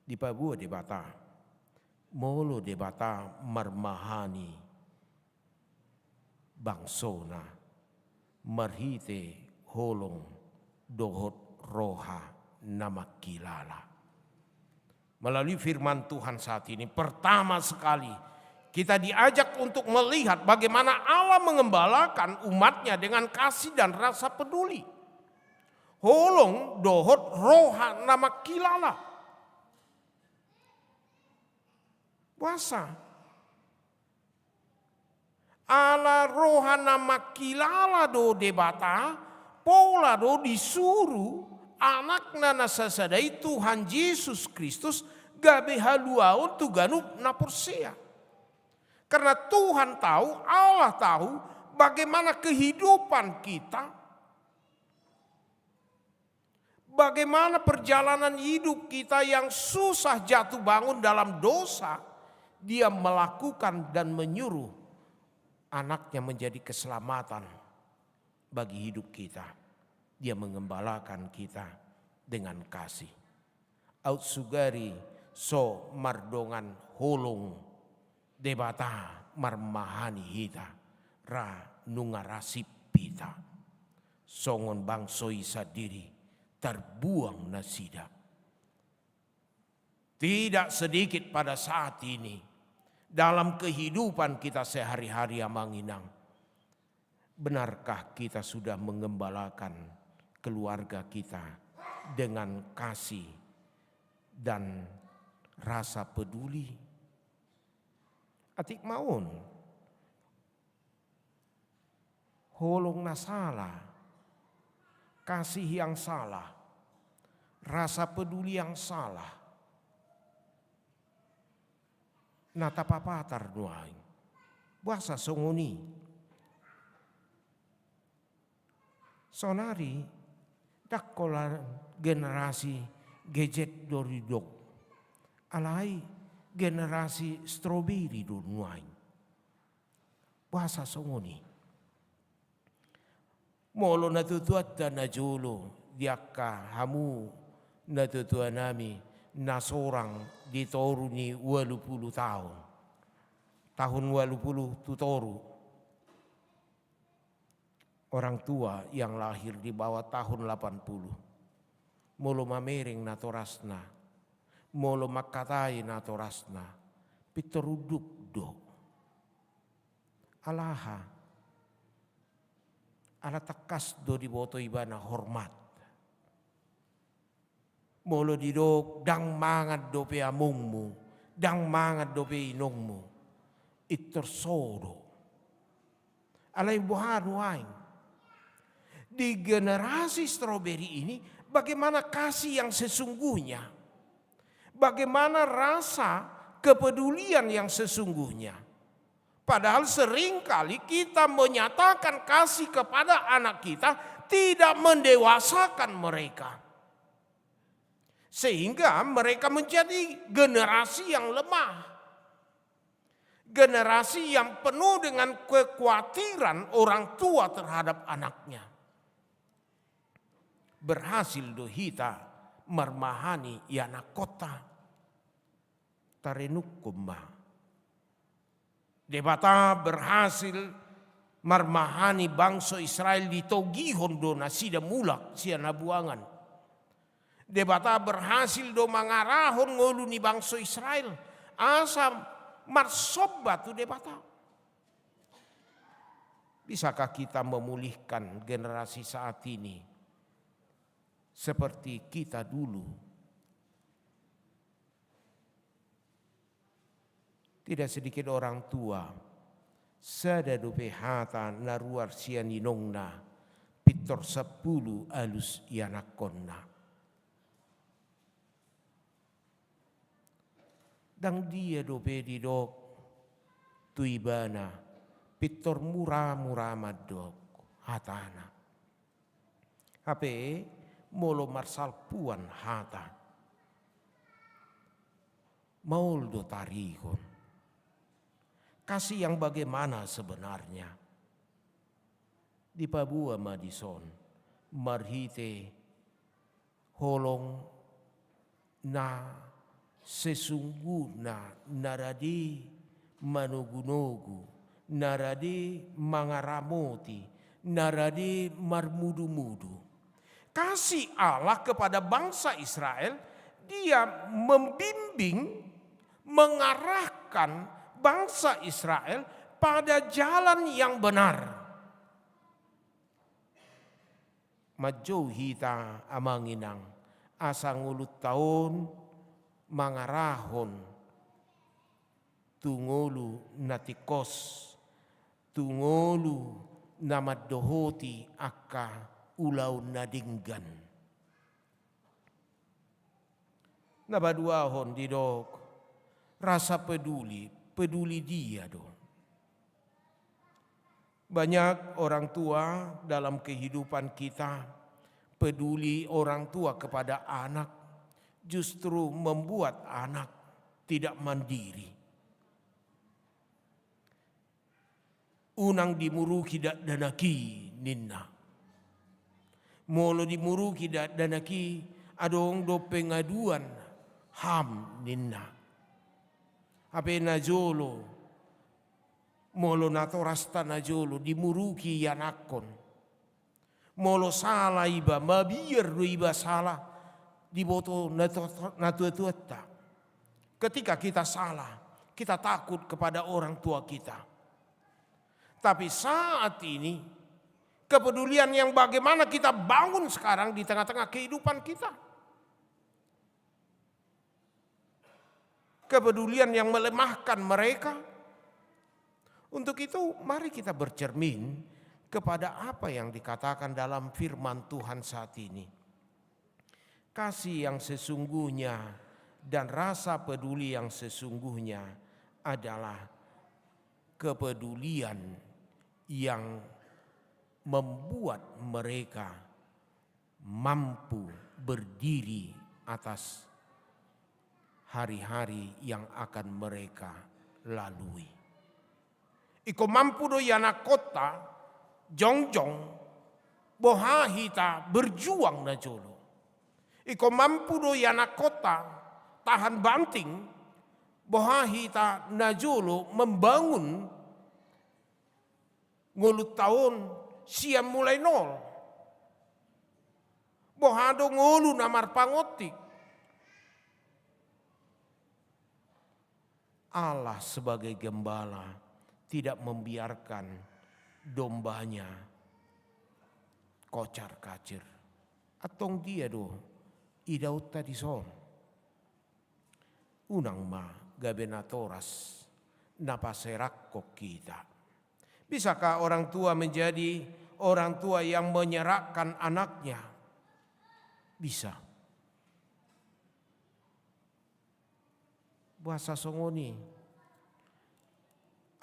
Dipaboa Debata. Molo Debata marmahani bangsona marhite holong dohot roha na mangkilala. Melalui firman Tuhan saat ini, pertama sekali kita diajak untuk melihat bagaimana Allah mengembalakan umat-Nya dengan kasih dan rasa peduli. Holong dohot roha na mangkilala. Boasa? Ala roha na mangkilala do Debata, pola do disuru Anakna na sasada i, Tuhan Jesus Kristus, gabe haluaon tu ganup na porsea. Karena Tuhan tahu, Allah tahu, bagaimana kehidupan kita, bagaimana perjalanan hidup kita yang susah jatuh bangun dalam dosa, Dia melakukan dan menyuruh Anaknya menjadi keselamatan bagi hidup kita. Dia mengembalakan kita dengan kasih. Aut sugari so mardongan holong Debata marmahani hita, ra nunga rasip hita. Songon bangso i sandiri tarbuang nasida. Tidak sedikit pada saat ini, dalam kehidupan kita sehari-hari, Amang Inang, benarkah kita sudah mengembalakan keluarga kita dengan kasih dan rasa peduli? Atik ma on, holong na sala, kasih yang salah, rasa peduli yang salah, na tapapatar nuaeng. Boasa songon i? Saonari ndang holan generasi gadget do didok, alai generasi stroberi do nuaeng. Boasa songon i? Molo natuatuanta najolo, di angka hamu natuatuanami na sorang di toru ni ualu pulu taon, tahun ualu pulu tu toru, orang tua yang lahir di bawah tahun delapan puluh, molo mamereng natorasna, molo mangkatai natorasna, pintor unduk do. Alaha? Ala tangkas do diboto ibana hormat. Molo didok, ndang mangan dope amongmu, ndang mangan dope inongmu, pintor so do. Alai boha nuaeng? Di generasi stroberi ini, bagaimana kasih yang sesungguhnya? Bagaimana rasa kepedulian yang sesungguhnya? Padahal seringkali kita menyatakan kasih kepada anak kita, tidak mendewasakan mereka. Sehingga mereka menjadi generasi yang lemah. Generasi yang penuh dengan kekhawatiran orang tua terhadap anaknya. Berhasil do hita marmahani ianakkonta? Tarenungkon ma. Debata berhasil marmahani bangso Israel, ditogihon do nasida mulak sian habuangan. Debata berhasil do mangarahon ngolu ni bangso Israel asa marsomba tu Debata. Bisakah kita memulihkan generasi saat ini seperti kita dulu? Tidak sedikit orang tua, sada dope hata na ruar sian inongna, pintor sampulu alus ianakkonna. Ndang dia dope didok tu ibana, pintor mura-mura mandok hatana. Hape molo marsalpuan hata, maol do tarihon. Kasih yang bagaimana sebenarnya? Dipaboa ma dison marhite holong na sesungguhna, na rade manogunogu, na rade mangaramoti, na rade marmudumudu. Kasih Allah kepada bangsa Israel, Dia membimbing, mengarahkan bangsa Israel pada jalan yang benar. Manjou hita, Amang Inang, asa ngolunta on mangarahon tu ngolu na tingkos, tu ngolu na mandohoti angka ulaon na denggan. Na paduahon didok rasa peduli, peduli dia do. Banyak orang tua dalam kehidupan kita, peduli orang tua kepada anak justru membuat anak tidak mandiri. Unang dimuruki dakdanak i, ninna. Molo dimuruki dakdanak i, adong do pengaduan ham, ninna. Hape najolo, Molo natorasta najolo dimuruki ianakhon, molo sala iba, mabiar do iba sala, diboto natu-, natuatuanta. Ketika kita salah, kita takut kepada orang tua kita. Tapi saat ini, kepedulian yang bagaimana kita bangun sekarang di tengah-tengah kehidupan kita. Kepedulian yang melemahkan mereka. Untuk itu, mari kita bercermin kepada apa yang dikatakan dalam firman Tuhan saat ini. Kasih yang sesungguhnya dan rasa peduli yang sesungguhnya adalah kepedulian yang membuat mereka mampu berdiri atas hari-hari yang akan mereka lalui. Ingkon mampu do ianakhonta jongjong, boha hita berjuang najolo. Ingkon mampu do ianakhonta tahan banting, boha hita najolo membangun ngolunta on sian mulai nol. Boha do ngolu na marpangontik. Allah sebagai gembala tidak membiarkan dombanya kocar-kacir. Antong dia do idaonta dison? Unang ma gabe natoras na paserakhon hita. Bisakah orang tua menjadi orang tua yang menyerahkan anaknya? Bisa. Boasa songon i?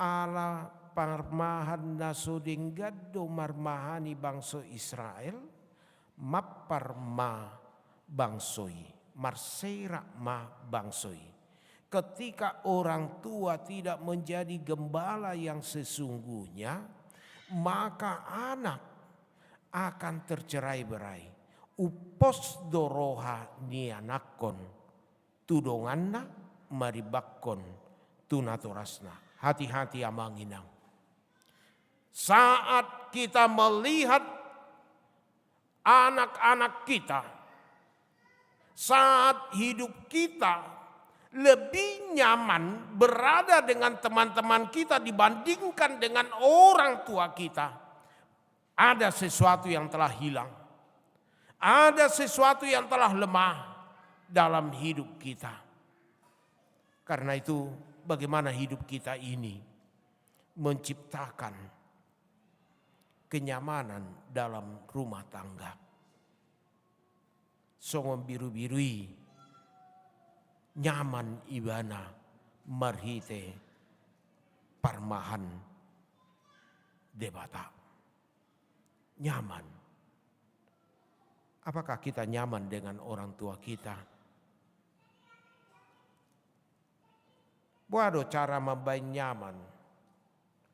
Ala parmahan na so denggan do marmahani bangso Israel, mampar ma bangso i, marserak ma bangso i. Ketika orang tua tidak menjadi gembala yang sesungguhnya, maka anak akan tercerai-berai. Umpos do roha ni anakhon tu donganna, marimbanghon tu natorasna. Hati-hati amang inang. Saat kita melihat anak-anak kita, saat hidup kita lebih nyaman berada dengan teman-teman kita dibandingkan dengan orang tua kita, ada sesuatu yang telah hilang. Ada sesuatu yang telah lemah dalam hidup kita. Karena itu, bagaimana hidup kita ini menciptakan kenyamanan dalam rumah tangga? Songon birubiru i, nyaman ibana marhite parmahan Debata. Nyaman. Apakah kita nyaman dengan orang tua kita? Boha do cara mambaen nyaman?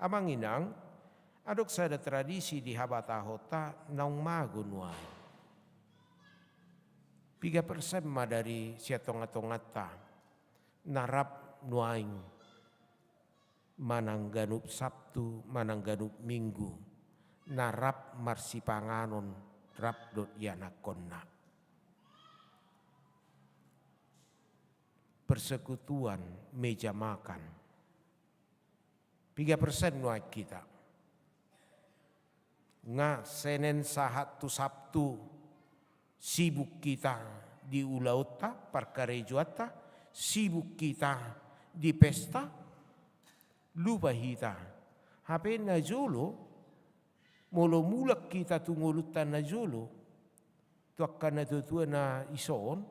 Amang inang, adong sada tradisi di habatahonta naung mago nuaeng. Piga persen ma dari sian tongatonganta na rap nuaeng manang ganup Sabtu, manang ganup Minggu, na rap marsipanganon rap dohot ianakhonna. Persekutuan meja makan. Piga persen nuaeng hita? Nga Senen sahat tu Sabtu sibuk hita di ulaonta, parkarejoanta, sibuk hita di pesta, lupa hita. Hape najolo, molo mulak hita tu ngolunta najolo, tu angka natuatua na dison,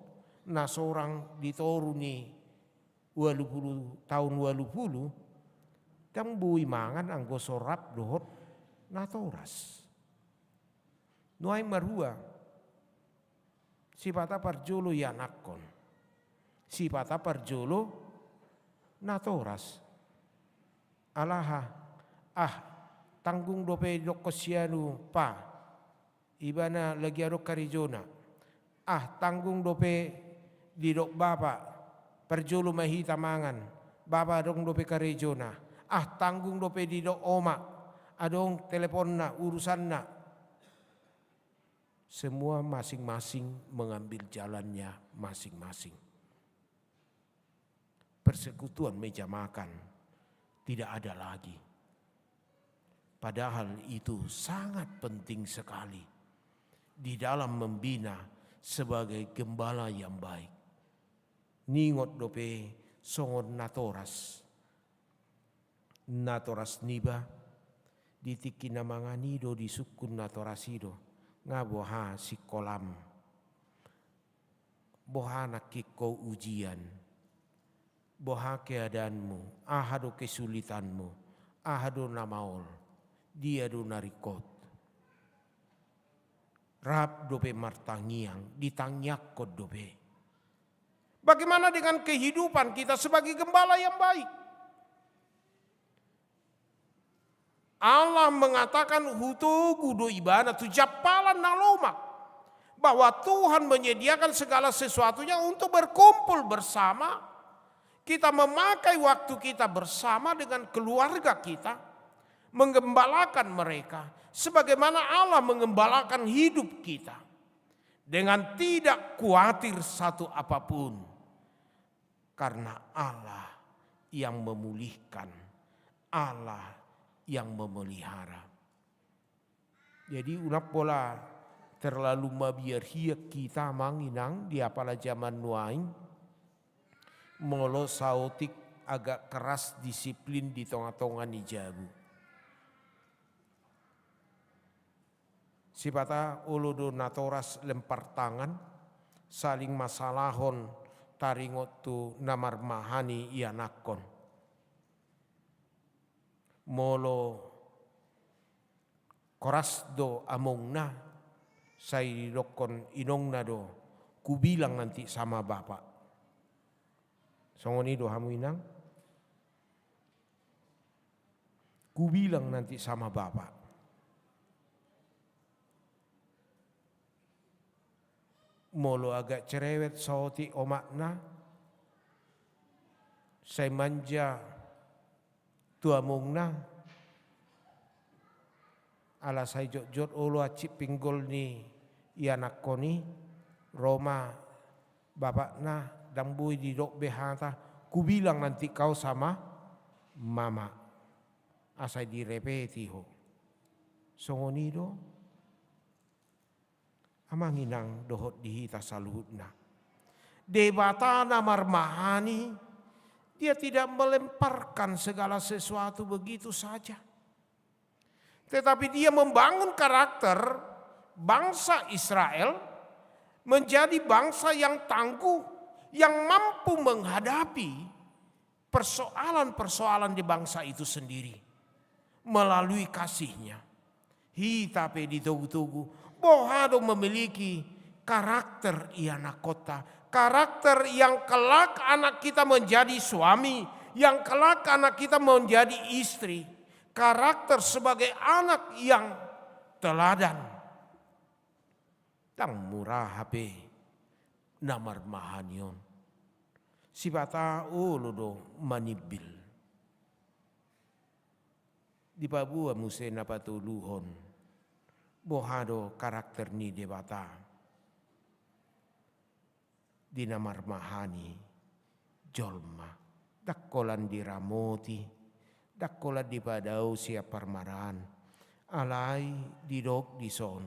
na sorang di toru ni ualu pulu, taon ualu pulu, ndang boi mangan anggo so rap dohot natoras. Nuaeng marhua, sipata parjolo ianakhon, sipata parjolo natoras. Alaha, ah, tanggung dope didokkon si anu, pa, ibana lagi adong karejona. Ah, tanggung dope didok bapa, parjolo ma hita mangan, bapa adong dope karejona. Ah, tanggung dope didok oma, adong teleponna, urusanna. Semua masing-masing mengambil jalannya masing-masing. Persekutuan meja makan tidak ada lagi. Padahal itu sangat penting sekali di dalam membina sebagai gembala yang baik. Ningot dope songon natoras. Natoras niba, di tingki na mangan i do, disungkun natoras i do, nga boha sikolam. Boha nangkin ho ujian. Boha keadaanmu, aha do kesulitanmu, aha do na maol, dia do na ringkot. Rap dope martangiang, ditangiangkon dope. Bagaimana dengan kehidupan kita sebagai gembala yang baik? Allah mengatakan, hutogu do ibana tu jampalan na lomak, bahwa Tuhan menyediakan segala sesuatunya untuk berkumpul bersama. Kita memakai waktu kita bersama dengan keluarga kita, menggembalakan mereka, sebagaimana Allah menggembalakan hidup kita, dengan tidak khawatir satu apapun, karena Allah yang memulihkan, Allah yang memelihara. Jadi, unang pola terlalu mabiar hian hita, amang inang, di apala jaman nuaeng, molo saotik agak keras disiplin di tonga-tonga ni jabu. Sipata olo do natoras lempar tangan, saling masalahon, taringot tu na marmahani ianakhon. Molo keras do amongna, sai didokkon inongna do, kubilang nanti sama bapak. Songon i do hamu inang? Kubilang nanti sama bapak. Molo agak cerewet saotik omakna, sai manja tu amongna, ala sai jotjot olo hansit pinggol ni ianakhon i, ro ma bapakna, ndang boi didok be hata, kubilang nanti kau sama mama. Asa direpeti ho. Songon i do. Amang inang dohot di hita saluhutna. Debata na marmahani, Dia tidak melemparkan segala sesuatu begitu saja. Tetapi Dia membangun karakter bangsa Israel menjadi bangsa yang tangguh, yang mampu menghadapi persoalan-persoalan di bangsa itu sendiri melalui kasih-Nya. Hita pe ditogu-togu, boha do memiliki karakter ianakhonta, karakter yang kelak anak kita menjadi suami, yang kelak anak kita menjadi istri, karakter sebagai anak yang teladan. Ndang mura hape na marmahani on. Sipata olo do manimbil. Dipaboa muse na patoluhon. Boha do karakter ni Debata di na marmahani jolma. Ndang holan diramoti, ndang holan dipadao sian parmaraan. Alai didok dison,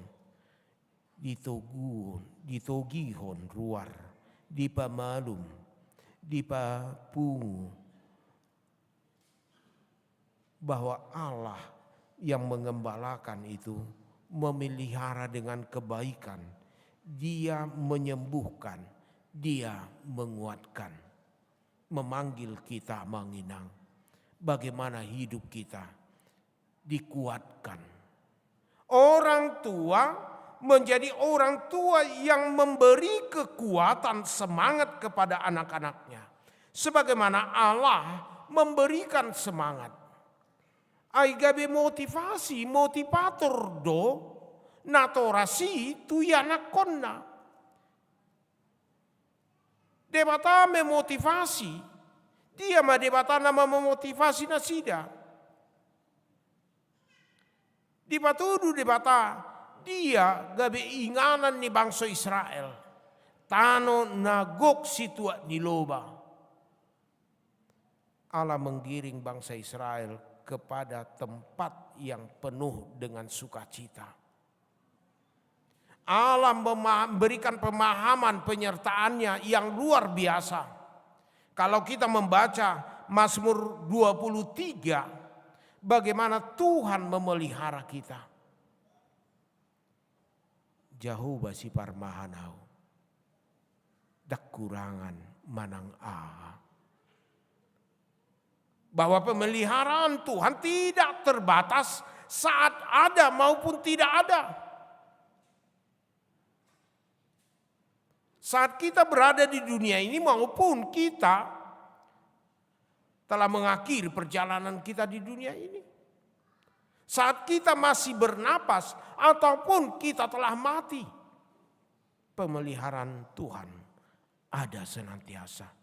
ditoguhon, ditogihon ruar, dipamalum, dipapungu, bahwa Allah yang mengembalakan itu memelihara dengan kebaikan. Dia menyembuhkan, Dia menguatkan. Memanggil kita, amang inang, bagaimana hidup kita dikuatkan. Orang tua menjadi orang tua yang memberi kekuatan, semangat kepada anak-anaknya. Sebagaimana Allah memberikan semangat. Ai gabe motivasi, motivator do natoras i tu ianakhonna. Debata memotivasi, Dia ma Debata na memotivasi nasida. Dipatudu Debata dia gabe inganan ni bangso Israel, tano na gok situak ni loba. Allah menggiring bangsa Israel kepada tempat yang penuh dengan sukacita. Allah mema-, memberikan pemahaman penyertaan-Nya yang luar biasa. Kalau kita membaca Mazmur dua puluh tiga, bagaimana Tuhan memelihara kita. Jahowa siparmahan ahu, ndang kurangan manang aha. Bahwa pemeliharaan Tuhan tidak terbatas saat ada maupun tidak ada. Saat kita berada di dunia ini maupun kita telah mengakhiri perjalanan kita di dunia ini. Saat kita masih bernapas ataupun kita telah mati, pemeliharaan Tuhan ada senantiasa.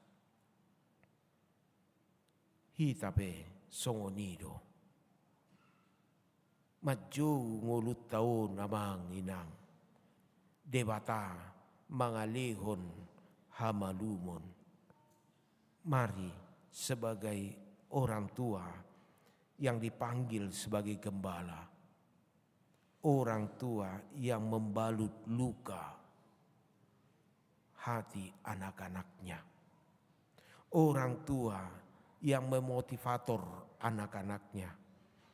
Hita pe songon i do. Manjou ngolunta on amang inang, Debata mangalehon hamalumon. Mari sebagai orang tua yang dipanggil sebagai gembala, orang tua yang membalut luka hati anak-anaknya. Orang tua yang memotivator anak-anaknya.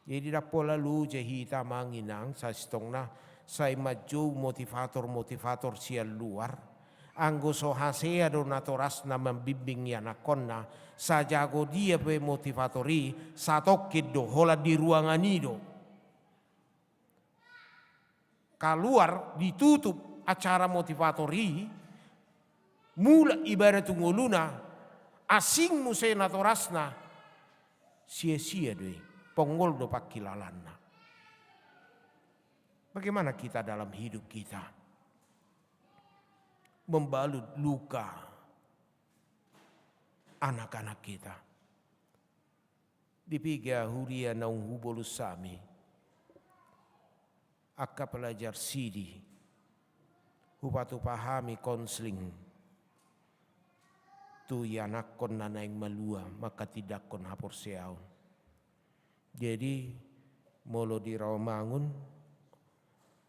Jadi ndang pola loja hita amang inang sasintongna sai manjou motivator-motivator sian luar. Anggo so hasea do natorasna mambimbing ianakkonna, sajago dia pe motivator i, satongkin do holan di ruangan i do. Kaluar, ditutup acara motivator i, mulak ibana tu ngoluna, asing muse natorasna, sia-sia do i, pongol do pangkilalaanna. Bagaimana kita dalam hidup kita membalut luka anak-anak kita? Di piga huria naung hubolus hami, angka pelajar sidi, hupatupa hami konseling tu ianakkon na naeng malua manghatindanghon haporseaon. Jadi, molo di Rawamangun,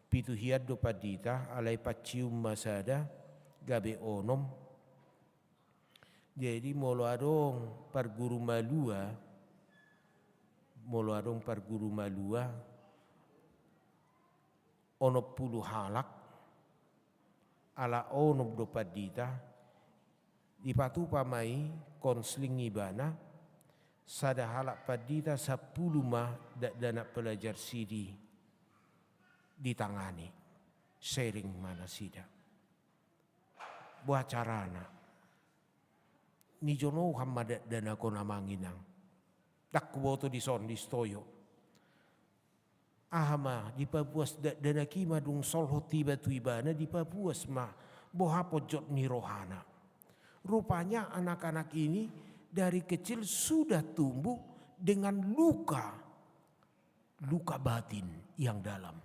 pitu hian do pandita, alai pancium ma sada, gabe onom. Jadi, molo adong parguru malua, molo adong parguru malua, onom pulu halak, ala onom do pandita, dipatupa ma i konseling ibana, sada halak pandita sampulu ma dakdanak pelajar sidi ditangani, sharing ma nasida. Boha carana? Nijonohan ma dakdanak on amang inang. Ndang huboto dison di Sitoyo. Aha ma, dipapuas dakdanak i ma dung solhot iba tu ibana, dipapuas ma, boha ponjot ni rohana. Rupanya anak-anak ini dari kecil sudah tumbuh dengan luka, luka batin yang dalam.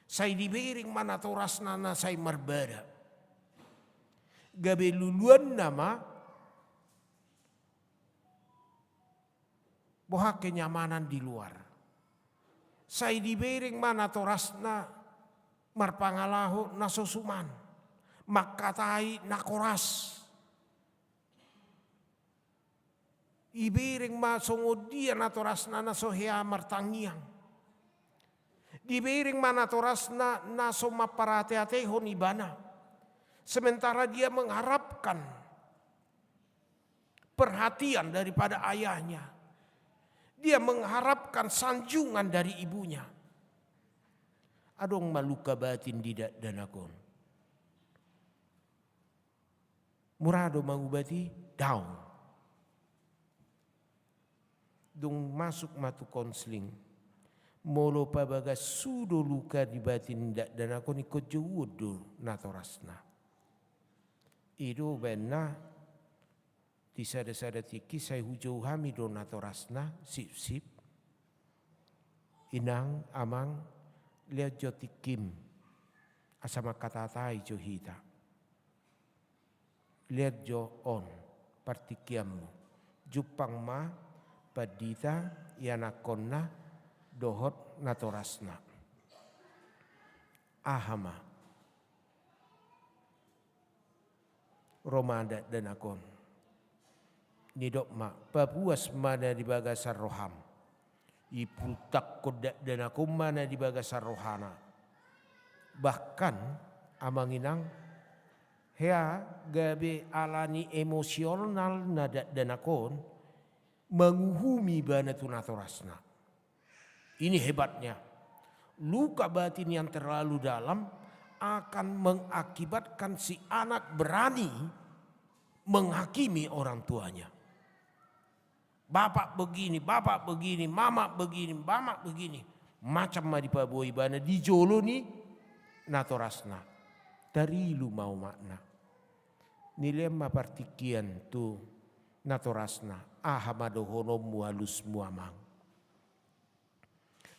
Sai dibereng ma natorasna na sai marbada. Gabe luluanna ma boha kenyamanan di luar. Sai dibereng ma natorasna marpangalaho na so suman, mangkatai na koras. Ibereng ma songon dia natorasna na so hea martangiang. Dibereng ma natorasna na so mamparateatehon ibana. Sementara dia mengharapkan perhatian daripada ayahnya. Dia mengharapkan sanjungan dari ibunya. Adong ma luka batin di dakdanak on. Mura do mangubat i? Daong. Dung masuk ma tu konseling, molo pabagas sudo luka di batin dakdanak on, ingkon jouon do natorasna. I do baenna Di sada-sada tingki sai hujou hami do natorasna, sipsip. Inang, amang, liat jo tingkim, asa mangkatatai jo hita. Liat jo on partingkianmu. Jumpang ma pandita, ianakkonna, dohot natorasna. Aha ma? Ro ma dakdanak on. Nidok ma, papuas ma na di bagasan roham. Ipultakkon dakdanak on ma na di bagasan rohana. Bahkan, amang inang, hea gabe alani emosional na dakdanak on, manguhumi ibana tu natorasna. Ini hebatnya. Luka batin yang terlalu dalam akan mengakibatkan si anak berani menghakimi orang tuanya. Bapak begini, bapak begini, mamak begini, mamak begini. Macam ma dipaboa ibana di jolo ni natorasna. Tarilu ma omakna. Nilehon ma partingkian tu natorasna. Aha ma dohononmu alusmu, amang?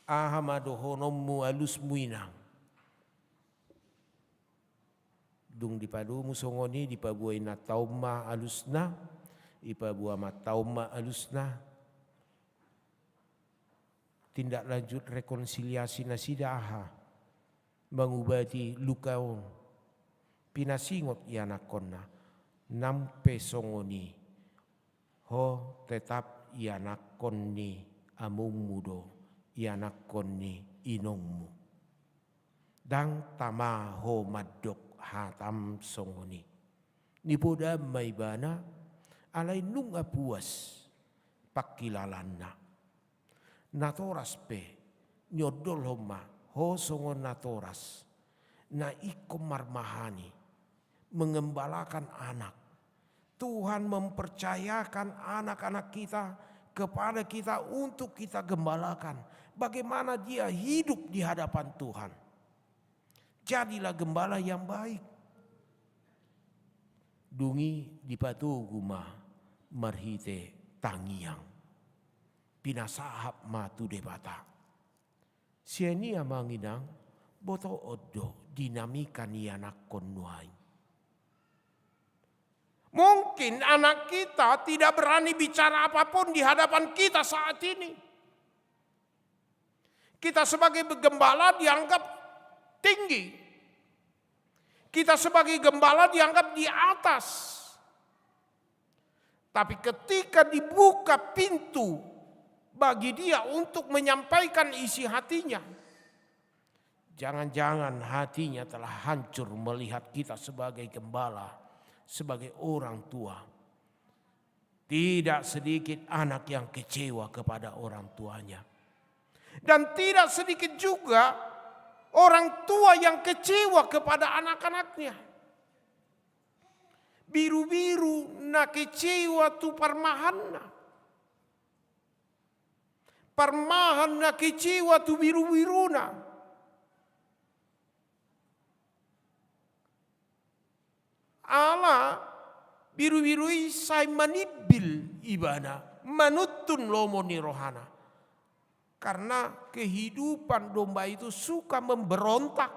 Aha ma dohononmu alusmu, inang? Dung dipadomu songon i, dipaboa inanta on ma alusna, dipaboa amanta on ma alusna. Tindak lanjut rekonsiliasi nasida aha? Mangubati luka on. Pinasingot ianakkonna, nang pe songon i, ho tetap ianakkon ni amongmu do, ianakkon ni inongmu. Ndang tama ho mandok hatam songon i. Nipodam ma ibana, alai nunga puas pangkilalaanna. Natoras pe, niondolhon ma, ho songon natoras na ingkon marmahani, mengembalakan anak. Tuhan mempercayakan anak-anak kita kepada kita untuk kita gembalakan. Bagaimana dia hidup di hadapan Tuhan. Jadilah gembala yang baik. Dung i dipatogu ma marhite tangiang. Pinasahap ma tu Debata. Sian i, amang inang, botoon do dinamika ni anakkon nuaeng. Mungkin anak kita tidak berani bicara apapun di hadapan kita saat ini. Kita sebagai gembala dianggap tinggi. Kita sebagai gembala dianggap di atas. Tapi ketika dibuka pintu bagi dia untuk menyampaikan isi hatinya, jangan-jangan hatinya telah hancur melihat kita sebagai gembala, sebagai orang tua. Tidak sedikit anak yang kecewa kepada orang tuanya. Dan tidak sedikit juga orang tua yang kecewa kepada anak-anaknya. Birubiru na kecewa tu parmahanna. Parmahan na kecewa tu birubiruna. Ala birubiru i sai manimbil ibana, manuntun lomo ni rohana. Karena kehidupan domba itu suka memberontak,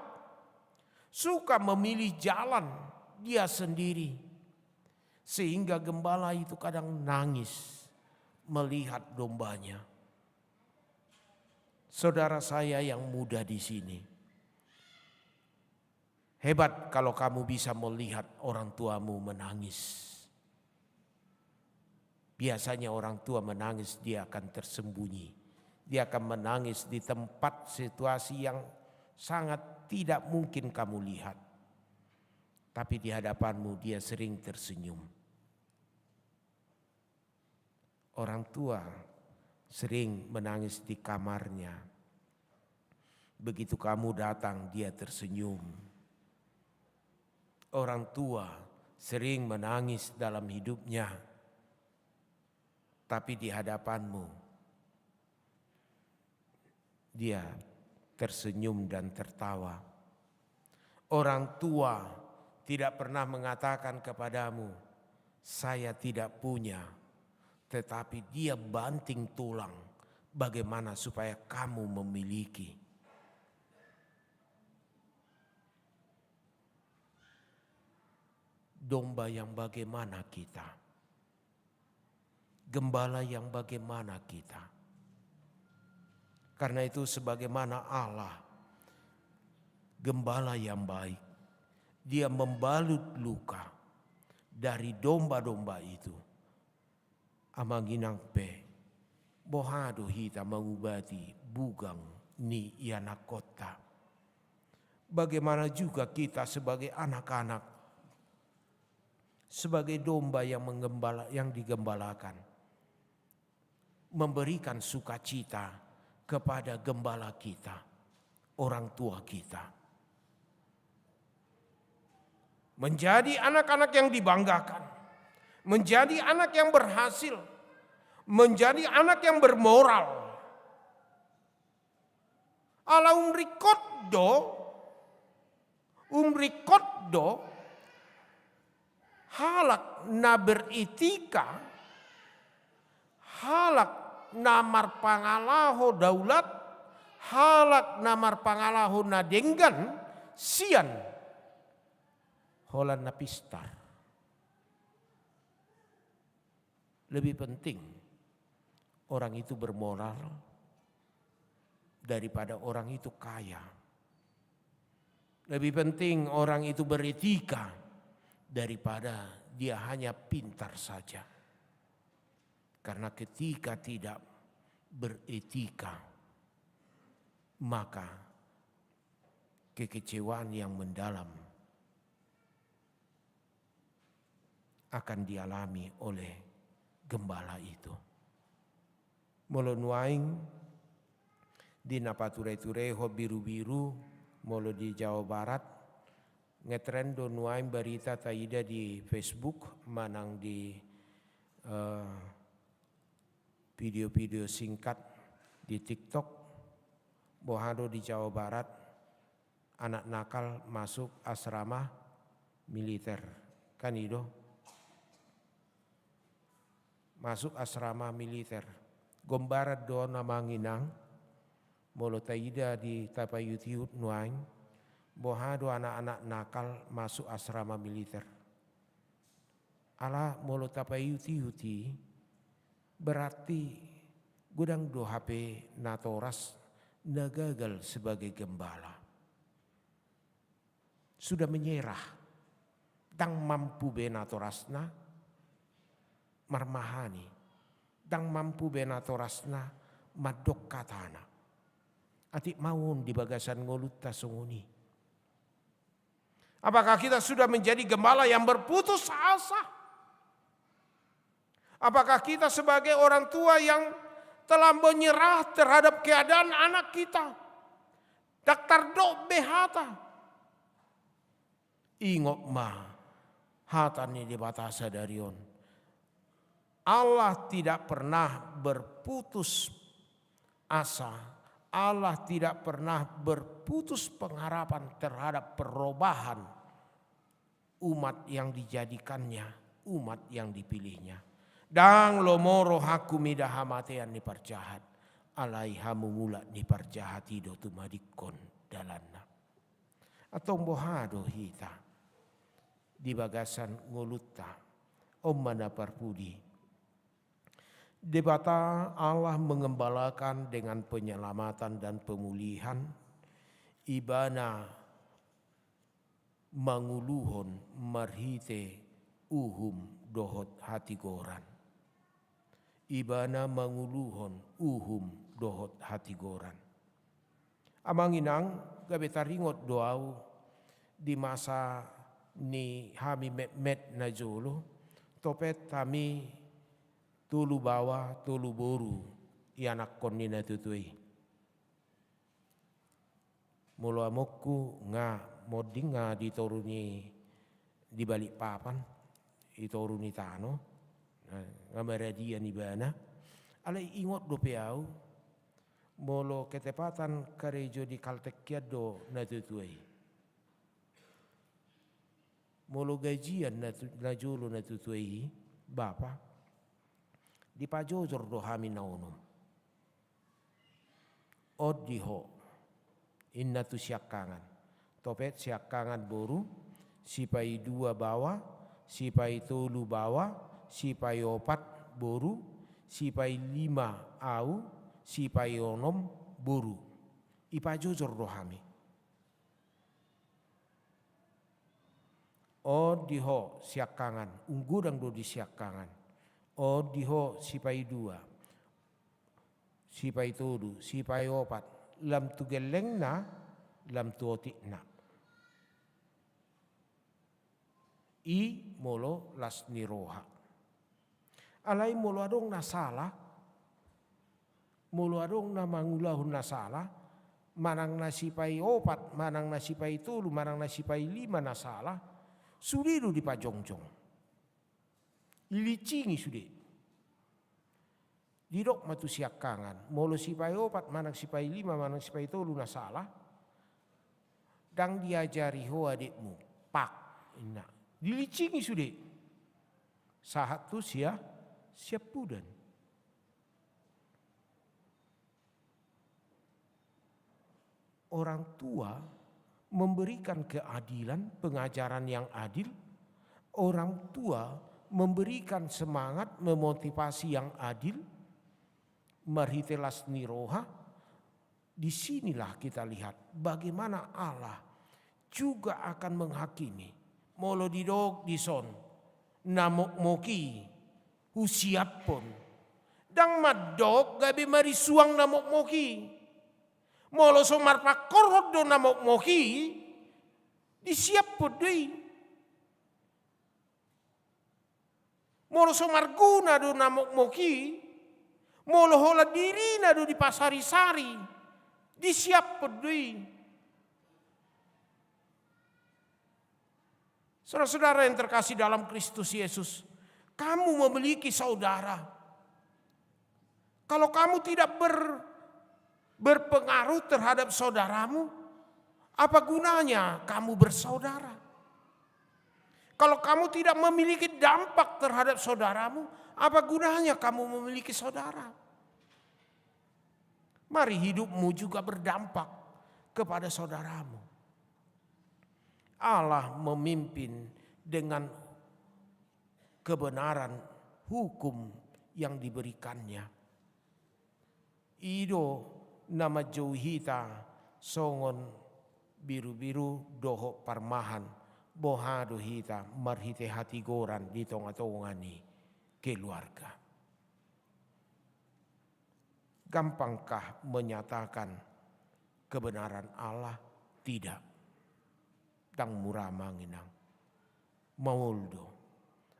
suka memilih jalan dia sendiri. Sehingga gembala itu kadang nangis melihat dombanya. Saudara saya yang muda di sini, hebat kalau kamu bisa melihat orang tuamu menangis. Biasanya orang tua menangis, dia akan tersembunyi. Dia akan menangis di tempat situasi yang sangat tidak mungkin kamu lihat. Tapi di hadapanmu dia sering tersenyum. Orang tua sering menangis di kamarnya. Begitu kamu datang, dia tersenyum. Orang tua sering menangis dalam hidupnya, tapi di hadapanmu, dia tersenyum dan tertawa. Orang tua tidak pernah mengatakan kepadamu, Saya tidak punya, tetapi dia banting tulang bagaimana supaya kamu memiliki. Domba yang bagaimana kita? Gembala yang bagaimana kita? Karena itu, sebagaimana Allah, gembala yang baik, Dia membalut luka dari domba-domba itu. Amang inang pe, boha do hita mangubati bugang ni ianakkonta? Bagaimana juga kita sebagai anak-anak, sebagai domba yang menggembala, yang digembalakan, memberikan sukacita kepada gembala kita, orang tua kita. Menjadi anak-anak yang dibanggakan, menjadi anak yang berhasil, menjadi anak yang bermoral. Ala umringkot do, umringkot do halak na beretika, halak na marpangalaho daulat, halak na marpangalaho na denggan sian holan na pistar. Lebih penting orang itu bermoral daripada orang itu kaya. Lebih penting orang itu beretika daripada dia hanya pintar saja. Karena ketika tidak beretika, maka kekecewaan yang mendalam akan dialami oleh gembala itu. Molo nuaeng di na pature-turehon biru-biru, molo di Jawa Barat, ngetren do nuaeng barita taida di Facebook manang di, eh, video-video singkat di TikTok, boha do di Jawa Barat, anak nakal masuk asrama militer. Kan i do. Masuk asrama militer. Gombaran do on amang inang, molo taida di tapaihut-ihut nuaeng, boha do anak-anak nakal masuk asrama militer. Ala molo tapaihut-ihut i, berarti godang do hape natoras na gagal sebagai gembala. Sudah menyerah. Ndang mampu be natorasna marmahani. Ndang mampu be natorasna mandok hatana. Atik ma on di bagasan ngolunta songon i. Apakah kita sudah menjadi gembala yang berputus asa? Apakah kita sebagai orang tua yang telah menyerah terhadap keadaan anak kita? Ndang tardok be hata. Ingot ma hata ni Debata sadari on. Allah tidak pernah berputus asa, Allah tidak pernah berputus pengharapan terhadap perubahan umat yang dijadikan-Nya, umat yang dipilih-Nya. Ndang lomo rohangku mida hamatean ni parjahat, alai hamumulak ni parjahat i do tumadingkon dalanna. Antong boha do hita di bagasan ngolunta? On ma na parpudi. Debata Allah mengembalakan dengan penyelamatan dan pemulihan, Ibana manguluhon marhite uhum dohot hatigoran. Ibana manguluhon uhum dohot hatigoran. Amang inang, gabe taringot do au di masa ni hami metmet na jolo, topet hami tolu baoa, tolu boru ianakhon ni natuatua i. Molo amongku nga monding nga di toru ni, di Balikpapan, di toru ni tano, nga maradian ibana. Alai ingot dope au, molo ketepatan karejo di Kaltengkian do natuatua i. Molo gajian na tu-, na jolo na tutu i, Bapa, dipajojor do hami na onom. On di ho, inna tu siangkangan. Topet siangkangan boru, sipaidua baoa, sipaitolu baoa, sipaiopat boru, sipailima au, sipaionom boru. Dipajojor do hami. On di ho siangkangan, ung godang do di siangkangan. On di ho sipaidua, sipaitolu, sipaiopat, lam tu gellengna, lam tu otikna. I molo las ni roha. Alai molo adong na sala, molo adong na mangulahon na sala, manang na sipaiopat, manang na sipaitolu, manang na sipailima na sala, sude do dipajongjong. Dilinsingi sude. Didok ma tu siangkangan, molo sipaiopat, manang sipailima, manang sipaitolu na sala, ndang diajari ho adekmu, pak, inna. Dilinsingi sude. Sahat tu sia-, siampudan. Orang tua memberikan keadilan, pengajaran yang adil. Orang tua memberikan semangat, memotivasi yang adil. Marhite las ni roha, di sinilah kita lihat bagaimana Allah juga akan menghakimi. Molo didok dison, na mokmok i husiaphon. Ndang mandok gabe marisuang na mokmok i. Molo so marpangkorhon do na mokmok i, disiaphon do i. Molo so marguna do na mokmok i, molo holan dirina do dipasarisari, disiaphon do i. Saudara-saudara yang terkasih dalam Kristus Yesus, kamu memiliki saudara. Kalau kamu tidak ber-, berpengaruh terhadap saudaramu, apa gunanya kamu bersaudara? Kalau kamu tidak memiliki dampak terhadap saudaramu, apa gunanya kamu memiliki saudara? Mari hidupmu juga berdampak kepada saudaramu. Allah memimpin dengan kebenaran hukum yang diberikan-Nya. I do na manjou hita songon birubiru dohot parmahan, boha do hita marhite hatigoran di tongatonga ni keluarga. Gampangkah menyatakan kebenaran Allah? Tidak. Ndang mura, Amang Inang. Maol do.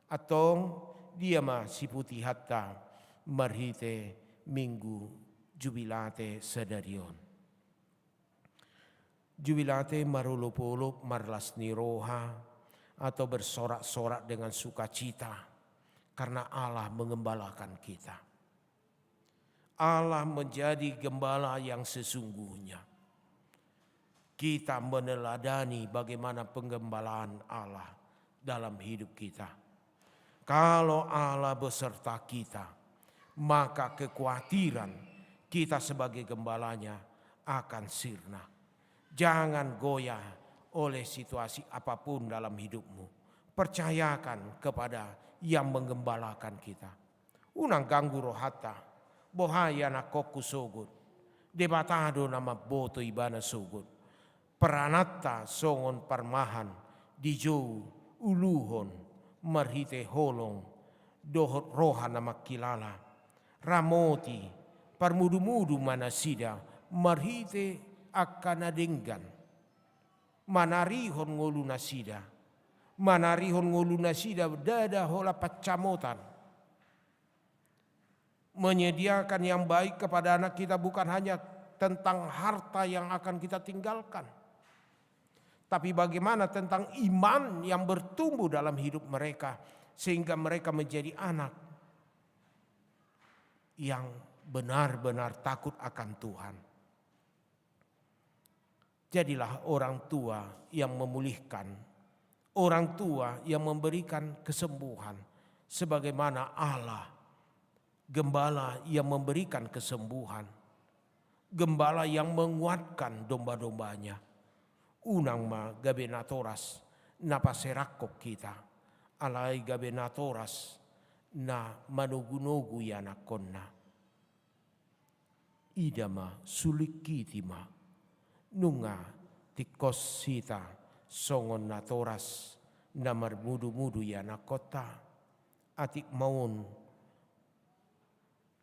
Antong, dia ma siputihonta marhite Minggu Jubilate sadari on? Jubilate marolopolop marlas ni roha atau bersorak-sorak dengan sukacita karena Allah mengembalakan kita. Allah menjadi gembala yang sesungguhnya. Kita meneladani bagaimana penggembalaan Allah dalam hidup kita. Kalau Allah beserta kita, maka kekhawatiran kita sebagai gembalanya akan sirna. Jangan goyah oleh situasi apapun dalam hidupmu. Percayakan kepada yang menggembalakan kita. Unang ganggu rohanta. Boha i, anakkonku sogot? Debata do na mamboto ibana sogot. Perananta songon parmahan dijou uluhon marhite holong dohot roha na mangkilala. Ramoti, parmudumudu ma nasida marhite angka na denggan. Manarihon ngolunasida. Manarihon ngolunasida ndada holan pansamotan. Menyediakan yang baik kepada anak kita bukan hanya tentang harta yang akan kita tinggalkan, tapi bagaimana tentang iman yang bertumbuh dalam hidup mereka, sehingga mereka menjadi anak yang benar-benar takut akan Tuhan. Jadilah orang tua yang memulihkan Orang tua yang memberikan kesembuhan, sebagaimana Allah, gembala yang memberikan kesembuhan, gembala yang menguatkan domba-dombanya. Unang ma gabe natoras na paseranghon hita, alai gabe natoras na manogu-nogu ianakhonna. Ida ma, sulingkiti ma. Nunga tingkos hita songon natoras na marmudu-mudu ianakhonta. Atik ma on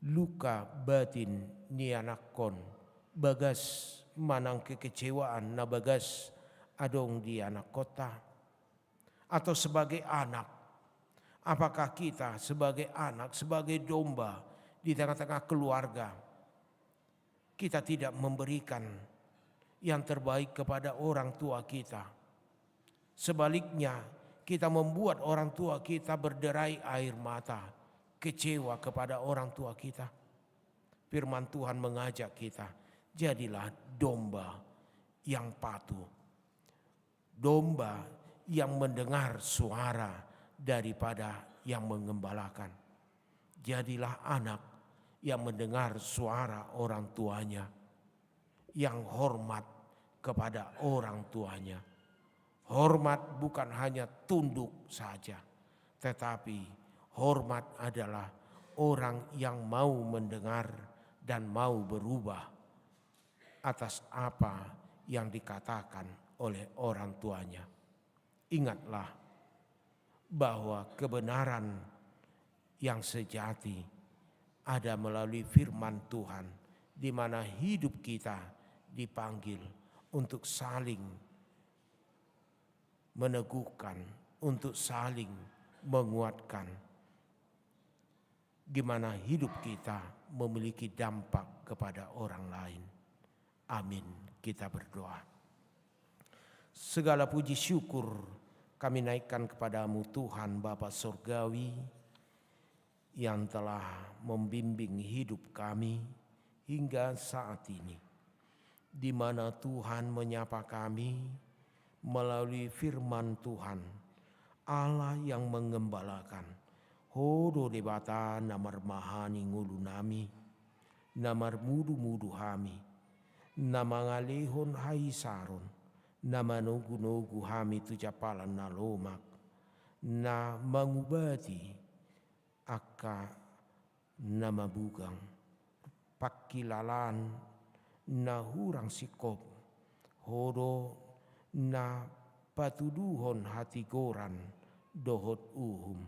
luka batin ni anakhon, bagas manang kekecewaan na bagas adong di anakhonta. Atau sebagai anak, apakah kita sebagai anak, sebagai domba di tengah-tengah keluarga, kita tidak memberikan yang terbaik kepada orang tua kita? Sebaliknya, kita membuat orang tua kita berderai air mata, kecewa kepada orang tua kita. Firman Tuhan mengajak kita, jadilah domba yang patuh, domba yang mendengar suara daripada yang menggembalakan. Jadilah anak yang mendengar suara orang tuanya, yang hormat kepada orang tuanya. Hormat bukan hanya tunduk saja, tetapi hormat adalah orang yang mau mendengar dan mau berubah atas apa yang dikatakan oleh orang tuanya. Ingatlah bahwa kebenaran yang sejati ada melalui firman Tuhan, di mana hidup kita dipanggil untuk saling meneguhkan, untuk saling menguatkan, di mana hidup kita memiliki dampak kepada orang lain. Amin. Kita berdoa. Segala puji syukur kami naikkan kepada-Mu, Tuhan Bapa Sorgawi, yang telah membimbing hidup kami hingga saat ini, di mana Tuhan menyapa kami melalui firman Tuhan, Allah yang menggembalakan. Ho do Debata na marmahani ngolunami, na marmudu-mudu hami, na mangalehon haisaron, na manogu-nogu hami tu jampalan na lomak, na mangubati angka na mabugang, pangkilalaan na hurang singkop. Ho do na patuduhon hatigoran dohot uhum.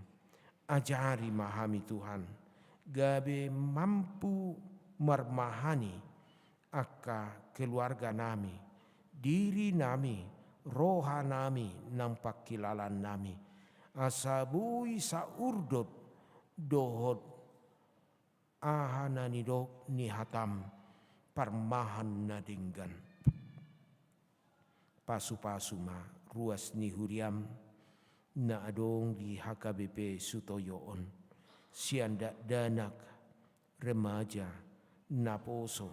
Ajari ma hami, Tuhan, gabe mampu marmahani angka keluarganami, dirinami, rohanami nang pangkilalaannami, asa boi saurdot dohot aha na nidok ni hataM, parmahan na denggan. Pasu-pasu ma ruas ni huriaM na adong di H K B P Sutoyo on, sian dakdanak, remaja, naposo,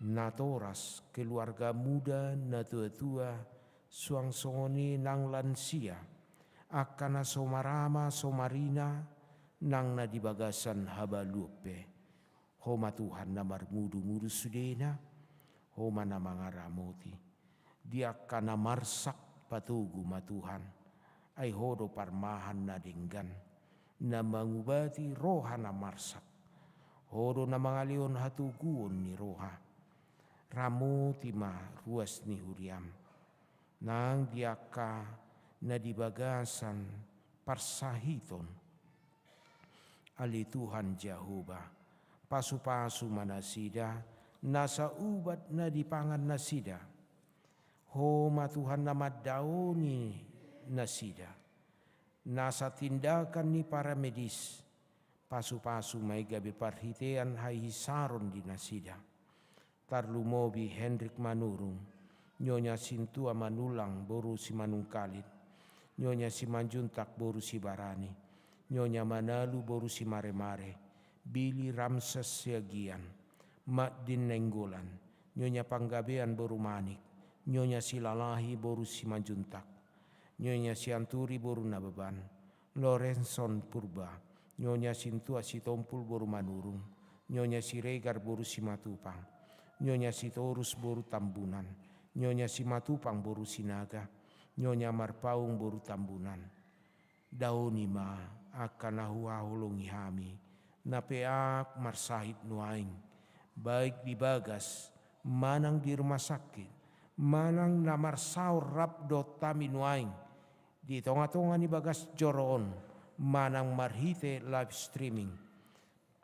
natoras, keluarga muda, natua-tua, suang songon i nang lansia, angka na so marama so marina, nang na di bagasan habaluon pe. Ho ma Tuhan na marmudu-mudu sudena, Ho ma na mangaramoti. Di angka na marsak patogu ma Tuhan, ai Ho do parmahan na denggan, na mangubati roha na marsak. Ho do na mangalehon hatoguon ni roha. Ramoti ma ruas ni huriaM. Nang di angka na di bagasan parsahiton. Ale Tuhan Jahowa, pasu-pasu ma nasida, nasa ubat na dipangan nasida. Ho ma Tuhan na mandaoni nasida. Nasa tindakan ni paramedis, pasu-pasu ma i gabe parhitean haisaron di nasida. Tarlumobi Hendrik Manurung, Nyonya Sintua Manulang boru Simanungkalit, Nyonya Simanjuntak boru Sibarani, Nyonya Manalu boru Simaremare, Billy Ramses Siagian, Madin Nainggolan, Nyonya Panggabean boru Manik, Nyonya Silalahi boru Simanjuntak, Nyonya Sianturi boru Nababan, Lorenson Purba, Nyonya Sintua Sitompul boru Manurung, Nyonya Siregar boru Simatupang, Nyonya Sitorus boru Tambunan, Nyonya Simatupang boru Sinaga, Nyonya Marpaung boru Tambunan. Daoni ma angka na huhaholongi hami, na peak marsahit nuaeng, baik di bagas, manang di rumah sakit, manang na marsaor rap dohot hami nuaeng, di tonga-tonga ni bagas joro on, manang marhite live streaming.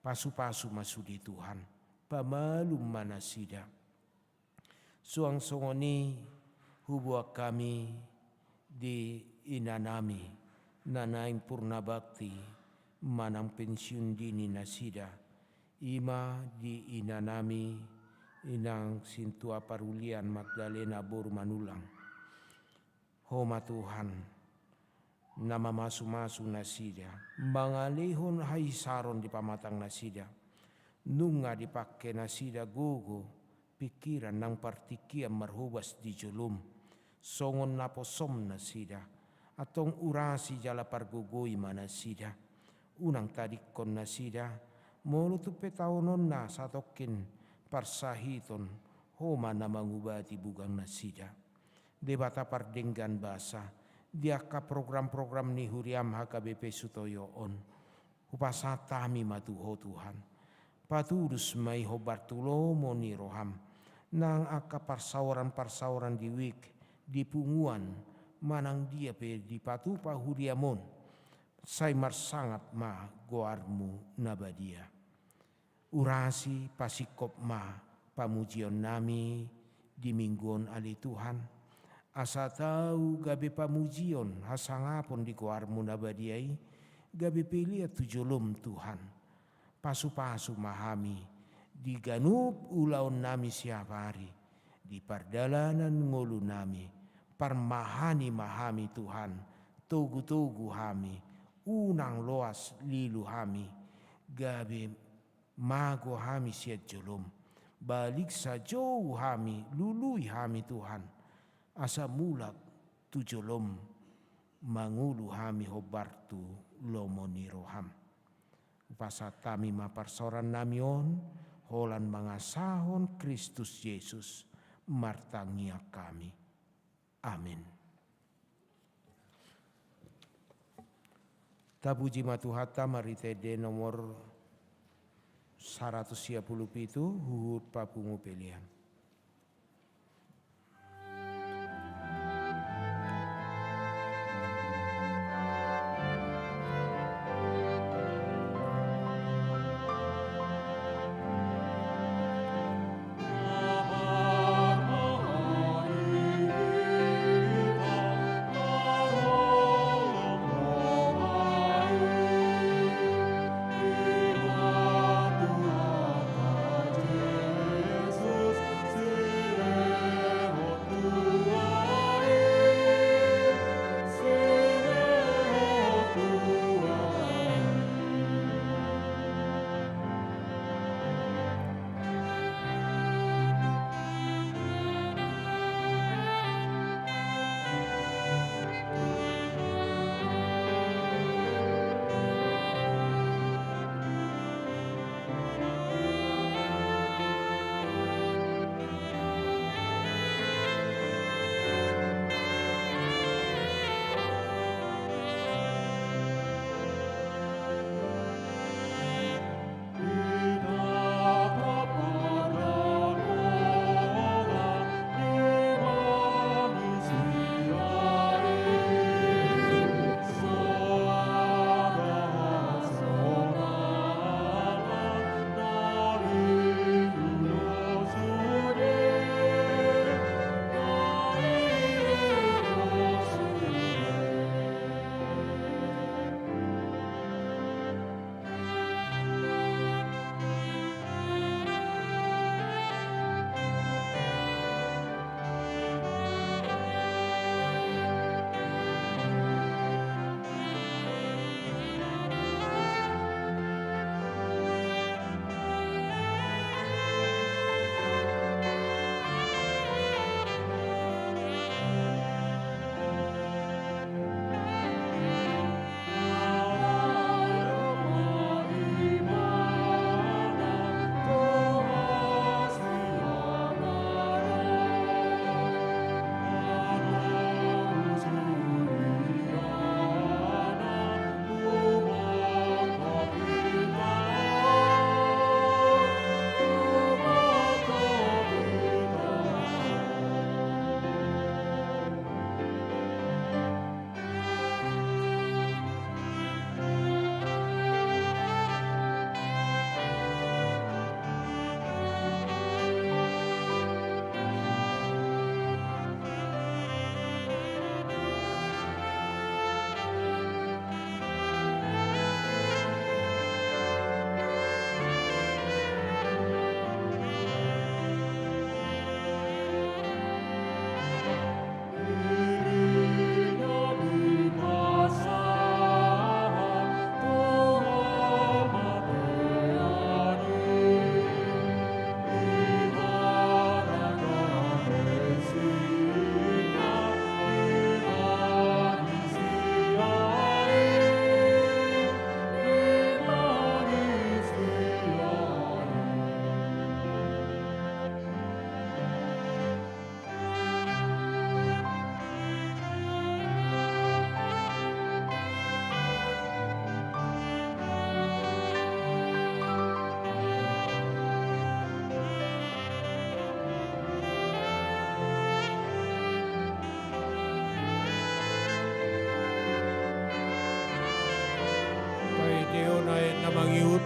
Pasu-pasu ma sude Tuhan, pamalum ma nasida. Suang songon i huboan hami di inanami, na naeng purna bakti manang pensiun dini nasida, i ma di inanami, inang Sintua Parulian Magdalena boru Manulang. Ho ma Tuhan, na mamasu-masu nasida, mangalehon haisaron di pamatang nasida. Nunga dipangke nasida gogo, pingkiran nang partingkian marhobas di jolom. Songon naposom nasida, antong urasi jala pargogoi ma nasida. Unang tadingkon nasida, molo tung pe taononna satongkin parsahiton, Ho ma na mangubati bugang nasida. Debata pardenggan basa, di angka program-program ni huriam H K B P Sutoyo on, hupasahat hami ma tu Ho Tuhan. Patulus ma i hombar tu lomo ni roham, nang angka parsaoran-parsaoran di wijk, di punguan, manang dia pe dipatupa huriam on, sai marsangap ma goarmu na badia. Urasi pasingkop ma pamujionnami di minggu on ale Tuhan, asa tau gabe pamujion hasangapon di goarmu na badia i, gabe pelean tu jolom Tuhan. Pasu-pasu ma hami di ganup ulaonnami siapari, di pardalanan ngolunami, parmahani ma hami Tuhan, togu-togu hami, unang loas lilu hami, gabe mago hami sian jolom, baliksa jou hami, lului hami Tuhan, asa mulak tu jolom mangolu hami hombar tu lomo ni roham. Hupasahat hami ma parsaorannami on, holan mangasahon Kristus Jesus, martangiang hami. Amin. Tapuji ma Tuhanta marhite ende nomor saratus sia pulu pitu, huhut papungu pelean.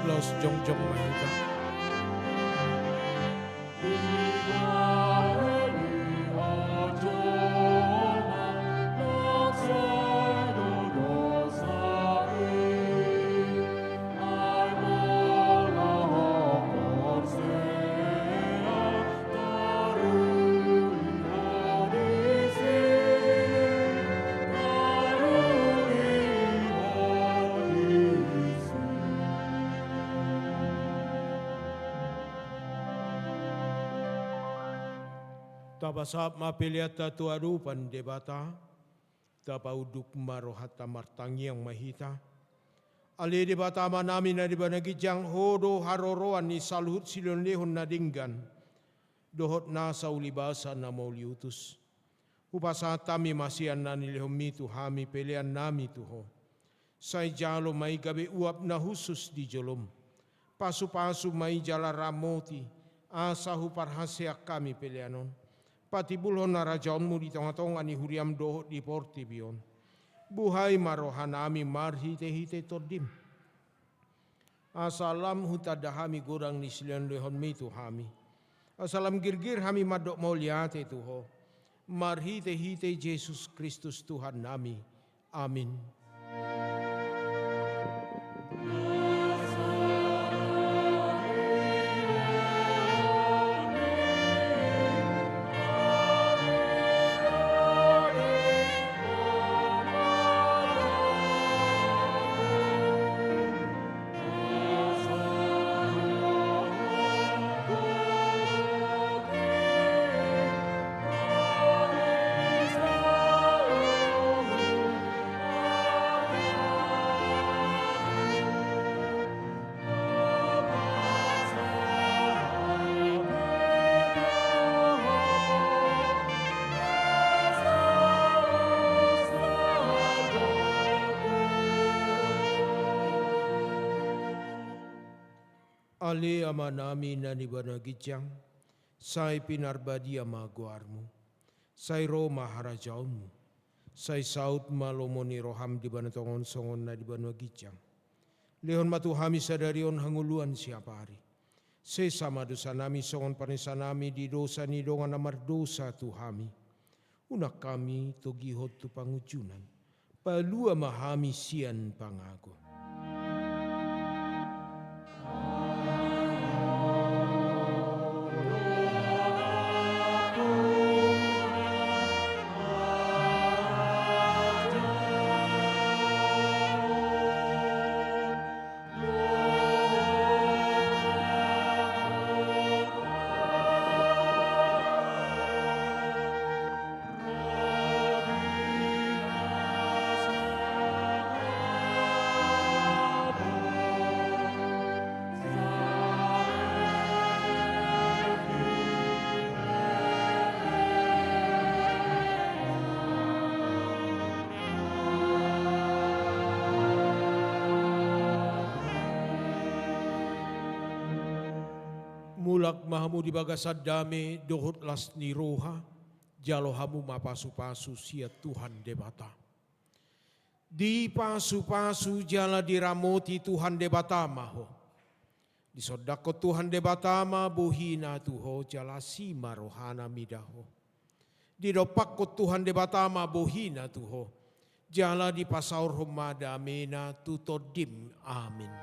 Laos jongjong ma hita. Tapasahat ma peleanta tu adopan Debata. Tapaunduk ma rohanta, martangiang ma hita. Ale Debata Amanami na di banua ginjang, Ho do haroroan ni saluhut silehonlehon na denggan dohot nasa ulibasa na mauliutus. Hupasahat hami ma sian na nilehonMi tu hami peleannami tu Ho. Sai jalo ma i gabe uap na hushus di joloM. Pasupasu ma i jala ramoti, asa huparhaseang hami pelean on. Patimbulhon harajaonMu di tongatonga ni huriaM dohot di portibi on. Buhai ma rohanami marhitehite TondiM. Asa lam hutanda hami godang ni silehonlehonMi tu hami. Asa lam girgir hami mandok mauliate tu Ho. Marhitehite Jesus Kristus Tuhannami. Amin. Ale Amanami na di banua ginjang, sai pinarbadia ma goarMu. Sai ro ma harajaonMu. Sai saut ma lomo ni rohaM di banua tonga on songon na di banua ginjang. Lehon ma tu hami sadari on hangoluan siapari. Sesa ma dosanami songon panesanami di dosa ni dongan na mardosa tu hami. Unang hami togihon tu pangunjunan. Palua ma hami sian pangago. Mulak ma hamu di bagasan dame dohot las ni roha, jalo hamu ma pasupasu sian Tuhan Debata. Dipasupasu jala diramoti Tuhan Debata ma ho. Disondangkon Tuhan Debata ma bohiNa tu ho jala asi ma rohaNa mida ho. Didompakkon Tuhan Debata ma bohiNa tu ho, jala dipasaorhon ma dameNa tu tondim. Amin.